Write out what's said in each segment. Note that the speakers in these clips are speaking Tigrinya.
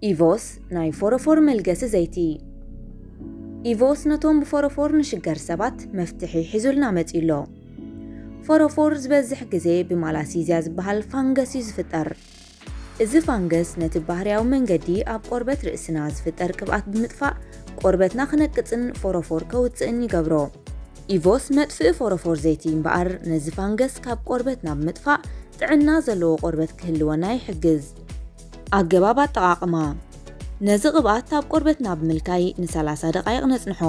ኢቮስ ናይ ፎሮፎር መልገሲ ዘይቲ። ኢቮስ ነቶም ብፎሮፎር ንሽገር ሰባት መፍትሒ ሒዙልና መጺኡ ኣሎ። ፎሮፎር ዝበዝሕ ግዜ ብማላሲዝያ ዝበሃል ፋንገስ እዩ ዝፍጠር። እዚ ፋንገስ ነቲ ባህርያዊ መንገዲ ኣብ ቆርበት ርእስና ዝፍጠር ቅብኣት ብምጥፋእ ቆርበትና ክነቅጽን ፎሮፎር ከውጽእን ይገብሮ። ኢቮስ መጥፍኢ ፎሮፎር ዘይቲ እምበኣር ነዚ ፋንገስ ካብ ቆርበትና ብምጥፋእ ጥዕና ዘለዎ ቆርበት ክህልወና ይሕግዝ። ኣገባብ ኣጠቓቕማ። ነዚ ቅብኣት ኣብ ቆርበትና ብምልካይ ን30 ደቓይቕ ነጽንሖ።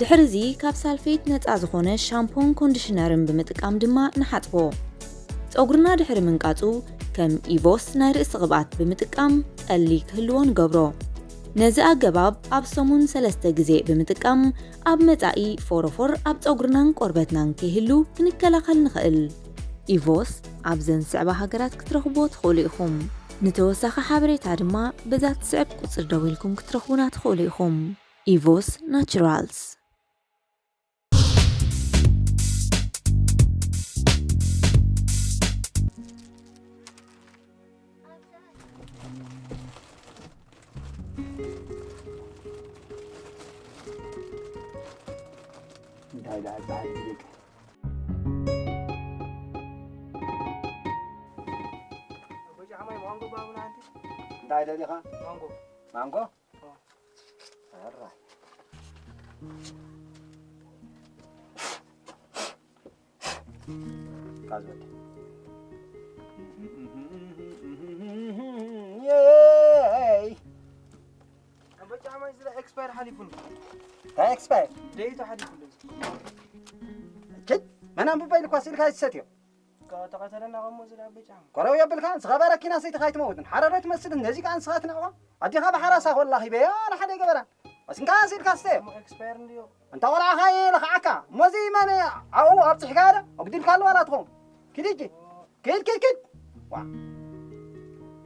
ድሕርዚ ካብ ሳልፌት ነጻ ዝኾነ ሻምፖን ኮንዲሽነርን ብምጥቃም ድማ ንሓጽቦ። ጸጉርና ድሕሪ ምንቃጹ ከም ኢቮስ ናይ ርእሲ ቅብኣት ብምጥቃም ጠሊ ክህልዎ ንገብሮ። ነዚ ኣገባብ ኣብ ሰሙን ሰለስተ ግዜ ብምጥቃም ኣብ መጻኢ ፎሮፎር ኣብ ጸጉርናን ቆርበትናን ከይህሉ ክንከላኸል ንኽእል። ኢቮስ ኣብዘን ዝስዕባ ሃገራት ክትረኽብዎ ትኽእሉ ኢኹም። ንተወሳኺ ሓበሬታ ድማ በዛ ትስዕብ ቁጽሪ ደዊልኩም ክትረኽቡና ትኽእሉ ኢኹም። ኢቮስ ናቹራልስ። እንታይ ደኣ ዝበሃል እዚ ደቂ? ኣቦይ ጫማይ ማንጎ ባቡና ኣንቲ። እንታይ ደሊኻ? ማንጎ። ማንጎ? ኦ። ኣራይ። ካዝወደ። የይ። ኣቦይ ጫማይ ስለ ኤክስፓየር ሓሊፉ። እንታይ ኤክስፓየር? ደይቱ ሓሊፉ። ችድ፣ መን ኣንብባ ኢልኳ ስኢልካ ይትሰትዮ? ተቐተለና ኸሞ ዝዳ ኣቦይ ጫማ። ኮረው የብልካ፣ ንስኻ በረኪና ሰይትኻ ኣይትመውትን። ሓረዶ ትመስል፣ ነዚ ከኣ ንስኻ ትነዕዋ። ኣዴኻ ብሓራሳ ኮላ ኺበያ፣ ንሓደ ይገበራን። ወሲንካ ስኢልካ ስተ። እሞ ኤክስፓየር እንድዮ። እንተ ቆልዓኻ እየ ለኽዓካ። እሞ እዚ መን ኣብኡ ኣብጺሕካ ዶ? ኣጉዲልካሉ ዋላ ትኸውን። ኪድ፣ ኪድ፣ ኪድ፣ ኪድ፣ ኪድ። ዋ።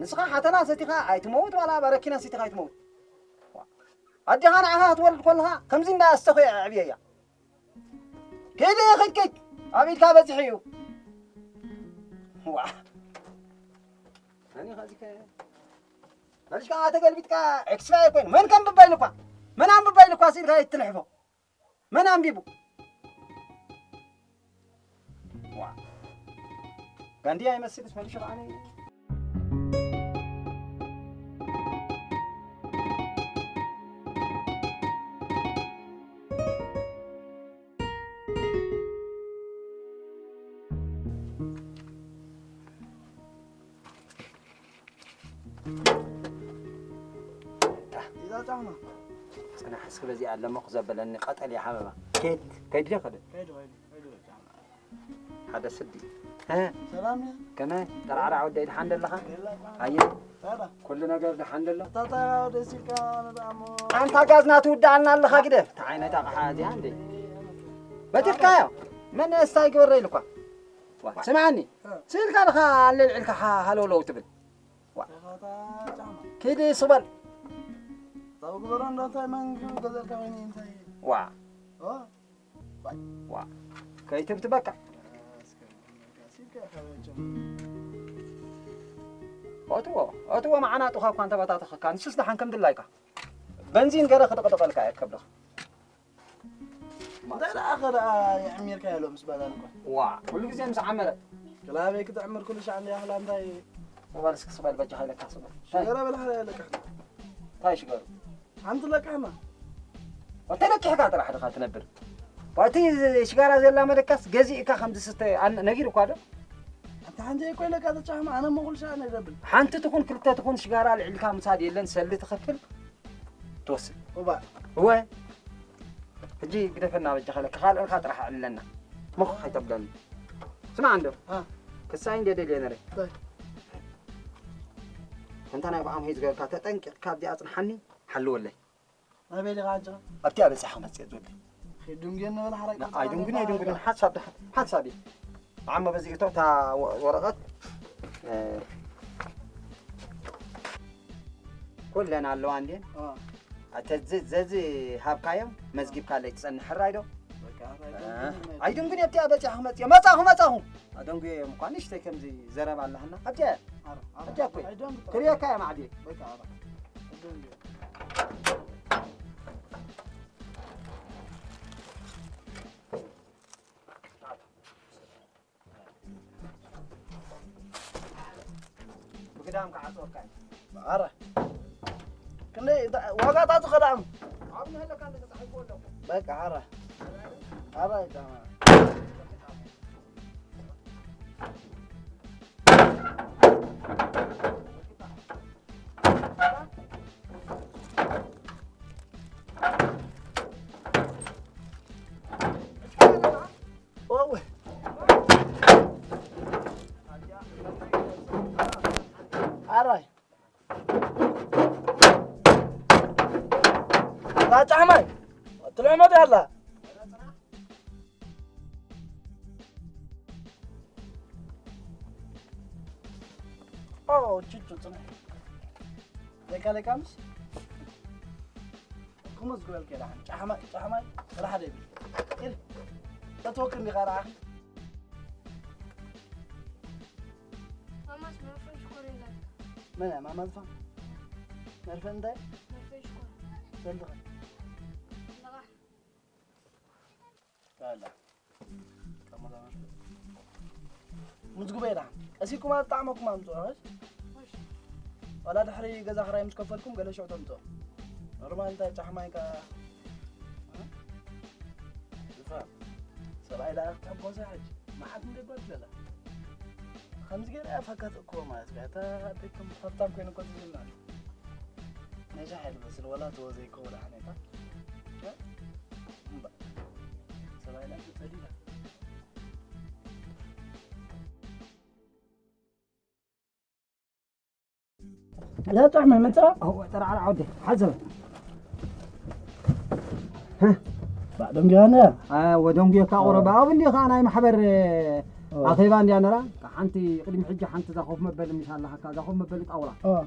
ንስኻ ሓተና ሰቲኻ ኣይትመውት፣ ዋላ በረኪና ሰቲኻ ኣይትመውት። ዋ። ኣዴኻ ንዓኻ ክትወልድ ኮለኻ፣ ከምዚ እንዳ ኣስተኹየ ኣዕብየያ። ኪድ፣ ኪድ፣ ኪድ። ኣብ ኢድካ በጺሑ እዩ። ዋ። መን እዩ ኸዚ ከ-፣ መልሽካ ተገልቢጥካ ኤክስፓየር ኮይኑ። መን ከንብባ ኢልኳ? መን ኣንብባ ኢልኳ ስኢልካ የትልሕፎ? መን ኣንቢቡ? ዋ። ጋንዲ ኣይመስልስ መልሹ ከዓኒ። እዛ ጫማ። ጽናሕ እስኪ በዚኣ ኣለሞ ክዘበለኒ ቀጠልያ ሓበባ። ከይድ፣ ከይድ ድየ ከደ? ከይድ፣ ከይድ፣ ከይድ ጫማ። ሓደ ስዲ። እ? ሰላም ድያ? ከመይ? ጠራዕራዕ ወደይ ደሓን ደለኻ? የላ ጫማ። ኣየ? ታዳ? ኩሉ ነገር ደሓን ደሎ? ታታ ደስ ኢልካ ነዳሞ። ኣንታ ጋዝና ትውድኣልና ኣለኻ ግደፍ። እንታይ ዓይነት ኣቕሓ እዚኣ እንዴ? በቲኽካዮ? መን እስታይ ግበረ ኢልኳ? ዋ፣ ስምዓኒ። እ። ስኢልካ ድኻ ኣለልዒልካ ሓ-፣ ሃለውለው ትብል? ዋ። ተኸታ ጫማ። ኪዲ ስበል። ታው ግበሮ እንዶ እንታይ መንግብ ገዘልካ ወይኒ እንታይ? ዋ። ኦ። ዋይ። ዋ። ከይትብትበካ። እስከ ሲልካ ካበቸም። ኦትዎ፣ ኦትዎ መዓናጡኻ እኳ እንተበታተኸካ፣ ንሱስ ደሓን ከም ድላይካ። በንዚን ገረ ክድቕድቐልካ እየ ከብድኻ። እንታይ ደኣ ኸ ደኣ የዕሚርካዮ ሎምስ ባዳልኳ? ዋ፣ ኩሉ ግዜ ምስ ዓመረ። ክላበይ ክትዕምር ኩሉ ሻዕ እንድያ ኽላ እንታይ? ስበል እስኪ ስበል፣ በጃኻ ኢለካ ስበል። ሽገራ በል ሓደ ለቃሕ። እንታይ ሽገሩ? ሓንቲ ለቃሕና። ወተለቂሕካ ጥራሕ ድኻ ትነብር? ዋቲ ሽጋራ ዘላ መደካስ ገዚእካ ከም ዝስተ ኣን-፣ ነጊሩኳ ዶ? ኣንታ ሓንቲ እኮ ኢለካ ተጫህማ፣ ኣነ እሞ ኩሉ ሻዕ ነይረብል። ሓንቲ ትኹን ክልተ ትኹን ሽጋራ ልዕልካ ምሳድ የለን፣ ሰልዲ ትኸፍል። ትወስድ። እባ። እወ። ሕጂ ግደፈና በጃኻ ኢለካ፣ ካልእኻ ጥራሕ ኣዕልለና። ሞኽ ኣይተብለኒ። ስማዕ እንዶ። አ። ክሳይ እንደ ደልየ ነረ። ታይ? እንታ ናይ ብኣም ሄዝ ገብርካ ተጠንቂቕካ ኣብዚኣ ኣጽንሓኒ፣ ሓልወለይ። ኣበይ ዲኻ ኣንጭኻ? ኣብቲ ኣበጻሕ ክመጽእ ዝብል። ኺዱን ግን ንበል ሓራይ ና-፣ ኣይዱን ግን ኣይዱን ግን ሓሳብ ደሓ-፣ ሓሳብ እዩ። ዓሞ በዚ ግቶ እታ ወ-፣ ወረቐት፣ እ፣ ኩለን ኣለዋ እንዴ? አ። ኣተ ዝ-፣ ዘዚ ሃብካዮም መዝጊብካ ለይ ትጸንሕ ሕራይ ዶ? በቃ፣ ኣታ እ፣ ኣይዱን ግን ኣብቲ ኣበጻሕ ክመጽእ። መጻኹ፣ መጻኹ። ኣደንጉየ እዮም እኳ ንእሽተይ ከምዚ ዘረባ ኣለሃና። ኣብቲ ኣረ፣ ኣረ፣ ኣብቲ ኣኮይ። ኣይዶም ክሪየካ እዮም ዓብየ። በቃ፣ ኣረ። ብግዳም ክዓጽወካ እዩ። ኧረ። ክንደይ እንታ-፣ ዋጋ ታቱ ከዳም? ኣብ ንህለካ እንደ ተጻሒፍዎ ኣለኹ። በቃ፣ ኧረ። ኧረ፣ ይጣማ። ኣራይ ራጫ ሕማይ ትልሕመት ያላ ኦ ችቹ ጽናሕ ለካ ለካ ምስ ክሙዝ ግበል ከይዳ ጫሕማይ ጫሕማይ ጥራሕ ደቢ ኢል ተትወክል እንዲኻ ረኣኺ ማማስ መርፌ ሽኮር ይላል። መን እያ ማማ ዝፋን መርፌ እንታይ መርፌ ሽኮር ዘልድኻ ለቃሕ ካላ ሙዝጉበ ኢላ ቀሲኩም ኣብ ጣዕመኩም ኣምፅኦ ወሽ ዋላ ድሕሪ ገዛ ክራይ ምስ ከፈልኩም ገለ ሽዑ ተምፅኦ ኖርማል እንታይ ጫሕማይ ከ ዝፋ ሰብኣይ ዳ ክትሕጎሰ ሕጂ መዓት እንደ ጓል ዘላ ከምዚ ገለ እያ ፈካት እኮ ማለት እያ እታ ኣደኩም ሃብታም ኮይኑ እኮ ዝብል ማለት ነጃሕ ኢሉ መስል ወላ ተወዘይ ከወላ ሓኔታ እምባ ሰብኣይ ዳ ተጸሊላ لا تعمل متى؟ هو ترى على عودي حزم بعدهم جانا ودهم جيكا قربا أو بندي خانا محبر أخيبان ديانا ሓንቲ ቅድሚ ሕጂ ሓንቲ ዛኾፍ መበል ምሻላ ሃካ ዛኾፍ መበል ጣውላ اه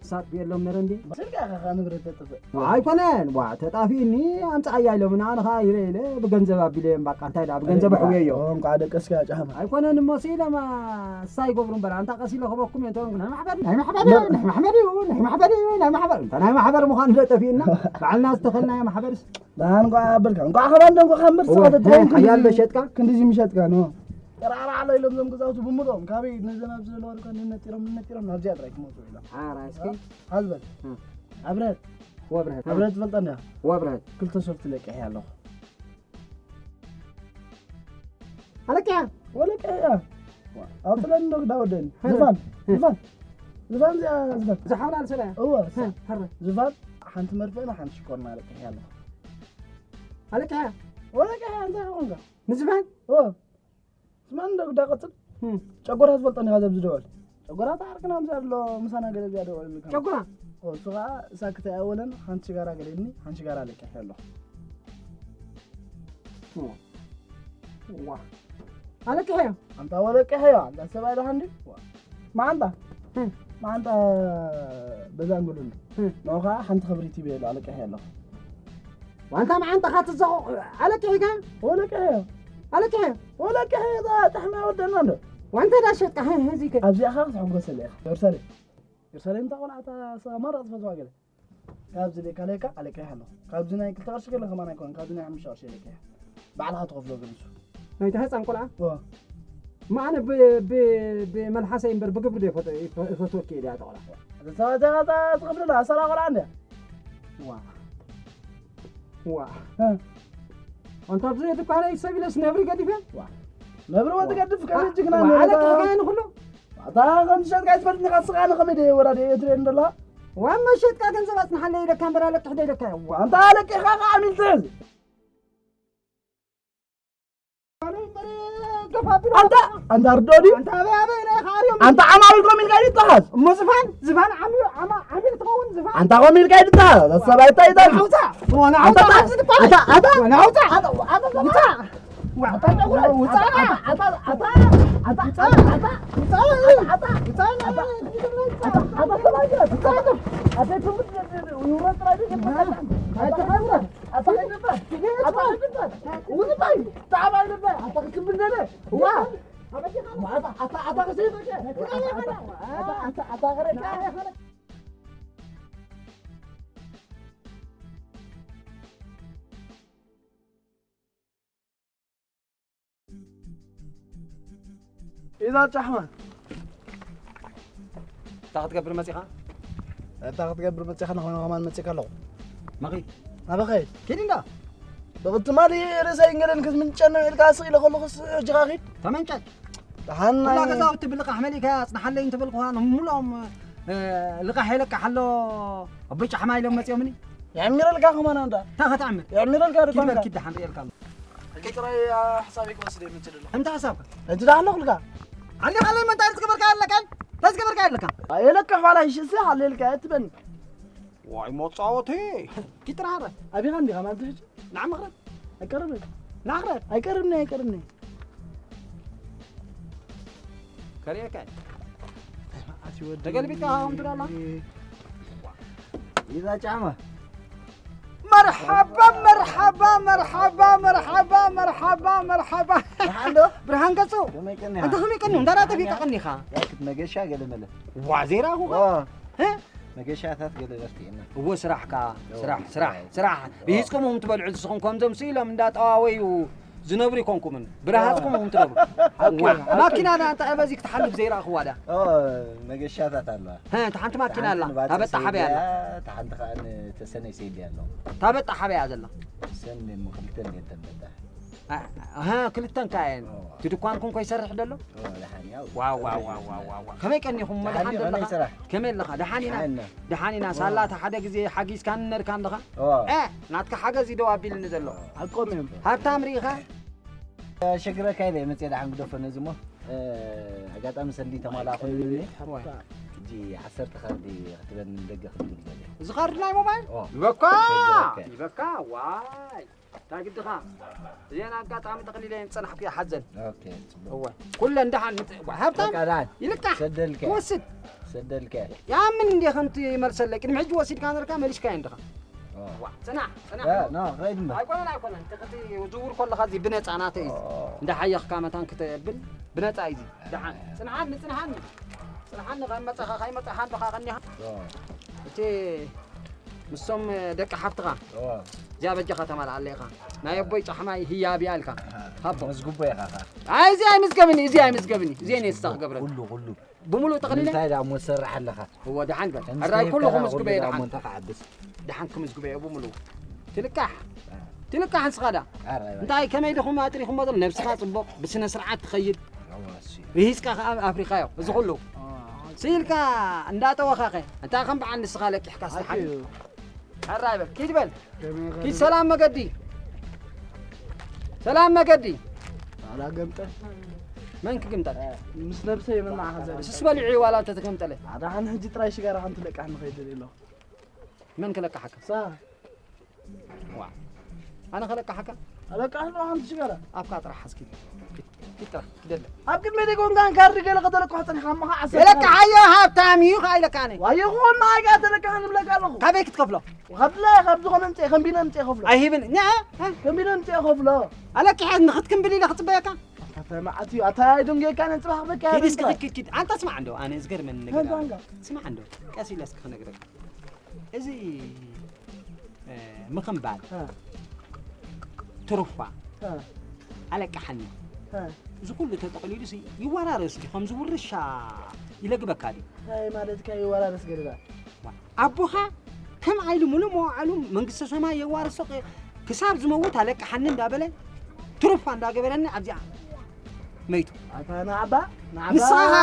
ሳት የሎም ነረ እንዲ ስልካ ኢኻ ንብረት ተጥፍእ ኣይኮነን ዋ ተጣፊእኒ ኣምፅኣያ ኢሎምና ኣነ ከዓ ኢለ ኢለ ብገንዘብ ኣቢለዮም ባቃ እንታይ ደኣ ብገንዘብ ኣሕውየዮ እንኳ ደቀስካ ጫማ ኣይኮነን እሞ ሲ ኢሎም እሳ ይገብሩ እምበር ኣንታ ቀስ ኢለ ክበኩም እየ እንተበልኩ ናይ ማሕበር ናይ ማሕበር እዩ ናይ ማሕበር እዩ ናይ ማሕበር እዩ ናይ ማሕበር እንተ ናይ ማሕበር ምዃኑ ዶ ጠፊእና ባዕልና ዝተኸልናዮ ማሕበርስ ደሓን እንኳ ኣበልካ እንኳ ከማን ደንጎ ካብ ምርሲ እወ፣ ከተትረን ሓያል መሸጥካ ክንዲዚ ምሸጥካ ኖ ጠራዕራዕ ኢሎም እዞም ገዛውቲ ብምሎም ካበይ ነዘን ኣብዚ ዘለዋ ድኳን ንነጢሮም ንነጢሮም ናብዚኣ ጥራይ ክመፁ ኢሎም ሓራ እስኪ ሓዝበል እም። ኣብረት ወብርሀት ኣብረት ትፈልጠ እንዲያ ወብርሀት ክልተ ሶፍት ለቂሕ ኣለኹ ኣለቅያ ወለቀ እያ ኣውፅለኒ ዶ ክዳወደኒ ዝፋን ዝፋን ዝፋን እዚኣ ዝፋን ዝሓውላ ልሰላ እወ ሕረ ዝፋን ሓንቲ መርፍእና ሓንቲ ሽኮርና ለቂሕ ኣለኹ ኣለቅያ ወለቀ እያ እንታይ ኾንካ ንዝፋን እወ ስማን ዶ ክዳ ቀፅል ጨጎራ ትፈልጠኒ ካብ ዘብዚ ደወል ጨጎራ ተዓርቅና ምዛ ኣሎ ምሳና ገለ እዚኣ ደወል ጨጉራ እሱ ከዓ ሳክት ኣይኣወለን ሓንቲ ሽጋራ ገለኒ ሓንቲ ሽጋራ ለቂሕ ኣለኹ ዋ ኣለቅሐዮ ኣንታ ወለቅሐዮ ኣንታ ሰብኣይ ደሓ እንዲ መዓንታ መዓንታ በዛ እንግሉኒ ንኡ ከዓ ሓንቲ ክብሪቲ ይበሉ ኣለቅሐ ኣለኹ ዋንታ መዓንታ ካትዘቑ ኣለቅሒካ ወለቅሐዮ ኣለቅሐዮ ወለቅሐዮ እዛ ጫሕማ ወደና እንዶ ዋንታ ዳ ሸጥካ ህዚከ ኣብዚኣ ከዓ ክትሕጎሰለ ኢኻ ኢየሩሳሌም ኢየሩሳሌም እታ ቆልዓ እታ ማራ ትፈትዋ ገለ ካብዚ ሌካ ሌካ ኣለቅሕ ኣሎ ካብዚ ናይ ክልተ ቅርሺ ገለ ከማን ኣይኮነን ካብዚ ናይ ሓሙሽተ ቅርሺ ሌካ ባዕልኻ ትኸፍሎ ግን እሱ ናይቲ ህፃን ቆልዓ ዋ እማ ኣነ ብመልሓሰይ እምበር ብግብሪ ዶ ይፈትወኪ ኢለ እያ ቆልዓ ትኸፍልላ ኣሰራ ቆልዓ እንድያ ዋ ዋ ኣንታ ኣብዚ ድኳነይ ሰብ ኢለስ ነብሪ ገዲፈ ነብሪ ወትገድፍ ከመይ ጅግና ኣለቅሕካ ንኩሉ ኣታ ከም ዝሸጥካ ይትፈልጥኒ ኢኻ ስኻ ንኸመይ ደየ ወራደ እየ ትርእየኒ ደላ ዋማ ሸጥካ ገንዘብ ኣጽንሓለይ ኢለካ እምበር ኣለቅሕ ዶ ኢለካ እዋ ኣንታ ኣለቂሕካ ከዓ ዓሚል ትሕዝ ገፋ ኣቢሉ ኣንታ ኣንታ ርዶ ድዩ ኣንታ ኣበይ ኣበይ ናይ ካርዮም ኣንታ ዓማዊል ኮም ኢልካ ይጠሓዝ እሞ ዝፋን ዝፋን ዓሚሉ ዓማ ዓሚል ትኸውን ዝፋን ኣንታ ኮም ኢልካ ይጠሓዝ ኣሰባይ እንታይ ይጠል ናውፃ ወናውፃ ዝትባል ኣታ ኣታ ወናውፃ ኢዛ ጫሕማ። እንታይ ክትገብር መጺኻ? እንታይ ክትገብር መጺኻ? ንኾነ ከማን መጺኻ ኣለኹ። መኺ? ኣበኸይ? ኪድ እንዳ። ብቕትማሊ ርእሰይ እንገለን ክትምንጨን ኢልካ ስቕ ኢለ ከለኹስ ሕጂ ኻኺድ? ተመንጨን። ደሓን ኩላ ናይ ገዛውቲ ብልቃሕ መሊእካ ኣጽንሓለይ እንትብል ከዋ፣ ንሙሉኦም፣ እ፣ ልቃሕ የለቃሕ ኣሎ፣ ኣቦይ ጫሕማ ኢሎም መጺኦምኒ። የዕሚረልካ ከማን ኣንዳ። እንታይ ከተዕምር? የዕሚረልካ ኪድ በል፣ ድኳንካ። ኪድ ደሓን ርእየልካ ኣሎ። ሕጂ ጥራይ፣ አ፣ ሓሳበይ ክወስድ እየ፣ ምንጭ ደሎ። እንታይ ሓሳብካ? ሕጂ ደኣ ኣለኹልካ። ዓሊኻ ኣለይ፣ መን እንታይ ዝገበርካ ኣለካ? እንታይ ዝገበርካ ኣለካ? ኣየለቅሕ ዋላ ይሽሲ ሃሌልካ እትበኒ። ዋይ መጻወቲ። ኪድ ጥራይ። ኣቢኻ እንዲኻ ማለት ሕጂ? ንዓ መኽረብ። ኣይቀርብን። ንዓ መኽረብ። ኣይቀርብን፣ ኣይቀርብን። ከርእየካ እየ። ተገልቢጥካ ከምቲ ደላ። ኢዛ ጫማ። መርሓባ፣ መርሓባ፣ መርሓባ፣ መርሓባ፣ መርሓባ፣ መርሓባ። ደሓን ዶ? ብርሃን ገጹ። ከመይ ቀኒኻ? ኣንታ ከመይ ቀኒ? እንዳራ ተፊካ ቀኒኻ። ያክት መገሻ ገለ መለ። ዋ፣ ዘይራኹኻ? ዋ። እ? መገሻታት ገለ ረስቲና። እዎ፣ ስራሕካ፣ እዎ፣ ስራሕ፣ ስራሕ፣ ስራሕ። ስራሕ። እዎ። ርሂጽኩም ትበልዑ ንስኹም ከምዞም ስኢሎም እንዳጠዋወዩ ዝነብሩ ይኮንኩምን። ብርሃጽኩም እዎ። ኢኹም ትነብሩ። ሓቂ፣ ዋ፣ ሓቂ። ማኪና ዳ እንታይ በዚ ክትሓልፍ ዘይረኣኽዋ ዳ? ኦ፣ መገሻታት ኣለዋ። ሀ፣ እታ ሓንቲ ማኪና ኣላ። ሓንቲ ታበጣ ሓበያ ኣላ። እታ ሓንቲ ኸኣ ንተሰነይ ሰይድ ኣለዋ። ታበጣ ሓበያ ዘላ። ሰን እሞ ክልተ እንዴት ተበጣ? አ-፣ ኣሃ፣ ክልተን ከኣ እየን። እዎ። እቲ ድኳንኩም ከይሰርሕ ደሎ? እዎ፣ ደሓን ያው። ዋው፣ ዋው፣ ዋው፣ ዋው፣ ዋው፣ ዋው። ከመይ ቀኒኹም? ደሓን ደሓን እዩ፣ ደለኻ? ከመይ ስራሕ? ከመይ ኣለኻ? ደሓን ኢና። ደሓን ኢና። ደሓን ኢና። እዎ። ሳላ እታ ሓደ ግዜ ሓጊዝካኒ ነርካ ኣለኻ? እዎ። እ፣ ናትካ ሓገዝ እዩ ደው ኣቢልኒ ዘሎ። እዎ። ሓቆም እዮም። ሃብታም ርኢኻ? ሸግረካ ኢለ መፅየ ደሓን ግደፎ ነዚ እሞ፣ እ፣ ኣጋጣሚ ሰንዲ ተማላእ ኮይኑ እወ። ሕጂ ዓሰርተ ካርዲ ክትበኒ ንደገ ክትብል ደልየ። እዚ ካርዲ ናይ ሞባይል? እዎ። ይበካ! ሸግረካ። ይበካ! ዋይ! እንታይ ግድኻ? እዚአን ኣጋጣሚ ጠቕሊለ እየን ዝጸናሕኩ እየ ሓዘን። ኦኬ፣ ጽቡቕ። እወ። ኩለን ደሓን ምጽ-፣ እዋ፣ ሃብታም በቃ፣ ደሓን። ይልቃሕ። ሰደልከ። ትወስድ። ሰደልከ። ያምን እንዴ ከምቲ መልሰለይ፣ ቅድሚ ሕጂ ወሲድካ ነርካ፣ መሊስካዮ እንድኻ። ኦ። ዋ፣ ጽናሕ፣ ጽናሕ። እ፣ ኖ፣ ኸይድ እምበር። ኣይኮነን፣ ኣይኮነን። እቲ ክቲ ዝውር ከለኻ እዚ ብነጻ ናተይ እዩ። ኦ። እንዳሓየኽካ መታን ክተብል ብነጻ እዩ እዚ። ደሓን። ጽንሓኒ፣ ጽንሓኒ። ጽንሓኒ፣ ካብ መጻኻ፣ ካይመጻኻ እንድኻ ቀኒኻ። ኦ። እቲ ምስቶም ደቂ ሓፍትኻ እዎ። እዚኣ በጃኻ ተማልኣለ ኢኻ። ናይ ኣቦይ ጫሕማይ ህያብ እያ ኢልካ። ኣሃ፣ ሃቦ። መዝግቦ ኢኻ ኸኣ። ኣይ፣ እዚ ኣይምዝገብኒ፣ እዚ ኣይምዝገብኒ። እዚ እኔ ስታ ክገብረኒ። ኩሉ፣ ኩሉ። ብምሉእ ጠቕሊለ? እንታይ ደኣ እሞ ትሰርሕ ኣለኻ? እዎ፣ ደሓን በል። ከምዚ ሕራይ ከይብካ ኩሉ ደኣ ክምዝግበ ኩሉ እየ ደኣ ደሓን። እሞ እንታይ ክዓብስ? ደሓን ክምዝግበ እየ ብምሉእ። ትልቃሕ። አ። ትልቃሕ ንስኻ ደኣ። ኣረ፣ ኣረ። እንታይ ከመይ ዲኹም ኣጥሪኹሞ ዘሎ? ነብስኻ ጽቡቕ፣ ብስነ ስርዓት ትኸይድ። እዎ፣ እሱ እዩ። ርሂጽካ ኸኣ ኣብ ኣፍሪቃዮ፣ እዚ ኩሉ። አ። ስኢልካ እንዳጠወኻኸ፣ እንታይ ከም በዓል ንስኻ ለቂሕካ ኣትዩ። ስተሓል። ሕራይ በል፣ ኪድ በል። ከመይ ኪድ፣ ኸይዱ? ሰላም መገዲ። ሰላም መገዲ። ኣላ ገምጠል። መን ክግምጠል? እ፣ ምስ ነብሰይ የመናዓኸ ዘርኢ። ስስ በሊዑ እዩ ዋላ እንተተገምጠለ። ኣዳሓን ሕጂ ጥራይ ሽጋራ ሓንቲ ለቃሕ ንኸይድ ደልየ ኣለኹ። መን ክለቃሓካ? ሳ። ዋ። ኣነ ከለቃሓካ? ኣለቃሕ ነው ሓንቲ ሽጋራ። ኣብካ ጥራሕ ሓዝኪ። ኪድ ጥራሕ፣ ኪደለ። ኣብ ቅድመይ ደይ ኮንካ ካርዲ ገለ ከተለቅሖ ጸኒሕካ እሞ ኸዓ ዓሰርተ የለቃሓዮ ሃብታም እዩ ኸዓ ኢለካ ኣነ። ዋይ ይኹን ንዓይ ከኣ ተለቅሓ ንብለካ ኣለኹ። ካበይ ክትከፍሎ? ከፍለ፣ ካብ ዝኾነ ምጽኤ፣ ከንቢነ ምጽኤ ከፍሎ። ኣይህብን። ኛ፣ እ? ከንቢነ ምጽኤ ከፍሎ። ኣለቂሐ ንኽትክምብል ኢለ ክጽበየካ? ኣታ መዓት እዩ፣ ኣታ ኣይደንገየካ ነን ጽባሕ ክበካ ኪድ እስኪ፣ ይበልካ። ኪድ፣ ኪድ፣ ኪድ። ኣንታ ስማዕ እንዶ፣ ኣነ ዝገርመኒ ነገር ከንታ ኣሎ። ኣንጋ። ስማዕ እንዶ፣ ቀስ ኢለ እስኪ ክነግረካ። እዚ፣ እ፣ ምኽንባል፣ እ። ትሩፋ፣ እ። ኣለቃሓኒ፣ እ። እዚ ኩሉ ተጠቕሊሉ ሲ ይወራረስ ድዩ? ከምዚ ውርሻ ይለግበካ ድዩ? እንታይ ማለትካ ይወራረስ ገለዳ? ዋ፣ ኣቦኻ ከም ዓይሉ ሙሉእ መዋዕሉ መንግስተ ሰማይ የዋርሶ፣ ክሳብ ዝመውት ኣለቃሓኒ እንዳበለ ትሩፋ እንዳገበረኒ ኣብዚኣ መይቱ። ኣታ ንዓባ፣ ንዓባ። ንስኻ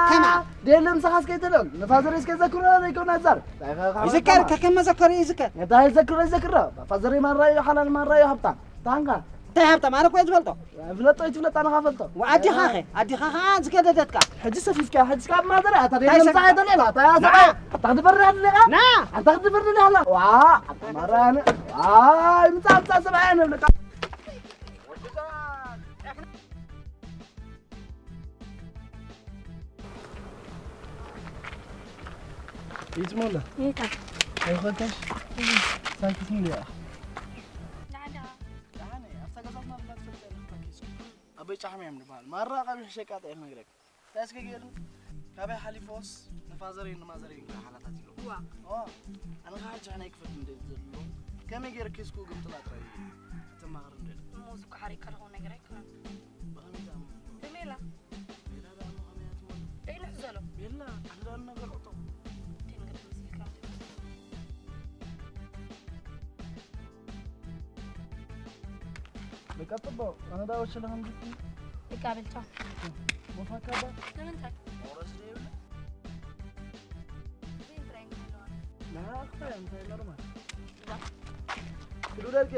ከማ። ደለ ምሳኻ እስከ ይተለም። ንፋዘር እስከ ዘክሮ ዘይኮነ ዛር። እንታይ ኸ-፣ ኸ-፣ ይዝከር፣ ከማ። ከከም መዘከሪ ይዝከር። እንታይ ዘክሮ ይዘክሮ። ፋዘር ማን ራእዩ ሓላል ማን ራእዩ ሃብታም። ታንካ። እንታይ ሃብታም? ኣነ እኮ እየ ዝፈልጦ። ፍለጦ ይትፍለጥ፣ ኣነ ኸኣ ፈልጦ። ወኣዲኻ ኸ? ኣዲኻ ኸኣ ዝገደደትካ። ሕጂ ሰፊፍካ፣ ሕጂ ካብ ማዘር ኣታ ደለ እንታይ ምሳኻ ሰፊፍካ? ይተለላ። ኣታ ንዓ። ኣታ ክትበርህ ኣለኻ? ና። ኣታ ክትበርህ ኣለኻ? ዋ፣ ኣታ ማራነ። ዋይ፣ ምጻእ፣ ምጻእ ሰብኣይ ነብለካ። ይጽሞላ። ይታ። ኣይኾንካሽ? እህ። ሳንቲስ እንዲያ። ዳዕዳ። ደሓን እየ። ኣብታ ገዛትና ብላ ትፈልጥ ኣለኻ ኪስ። ኣበይ ጫሕማ እዮም ዝበሃል? ማራ ቀቢሑ ሸቃጣ እየ ክነግረካ። እንታይ እስከ ገይሩ? ካበይ ሓሊፎስ ንፋዘረይን ንማዘረይን ከዓ ሓላታት ኢሉ። ዋ። ዋ። ኣነ ከዓ ሕጂ ሕናይ ክፈት እንደ ዘሎ። ከመይ ገይረ ኪስኩ ግምጥላ ጥራይ እዩ። ተማሃር እንደ። እሞ እዚ እኮ ሓሪቕካ ኣለኹ ነገር ኣይኮነን። ብኸመይ ደኣ? ብሜላ። ሜላ ደኣ ቀጥሎ ኣነ ዳ ወሸለ ከም ግቲ ይቃበል ቻው። ሞፋካባ ንምንታይ? ሞረስ ደይብለ ንሓ ክፋይ እንታይ ኖርማል ክዱደልከ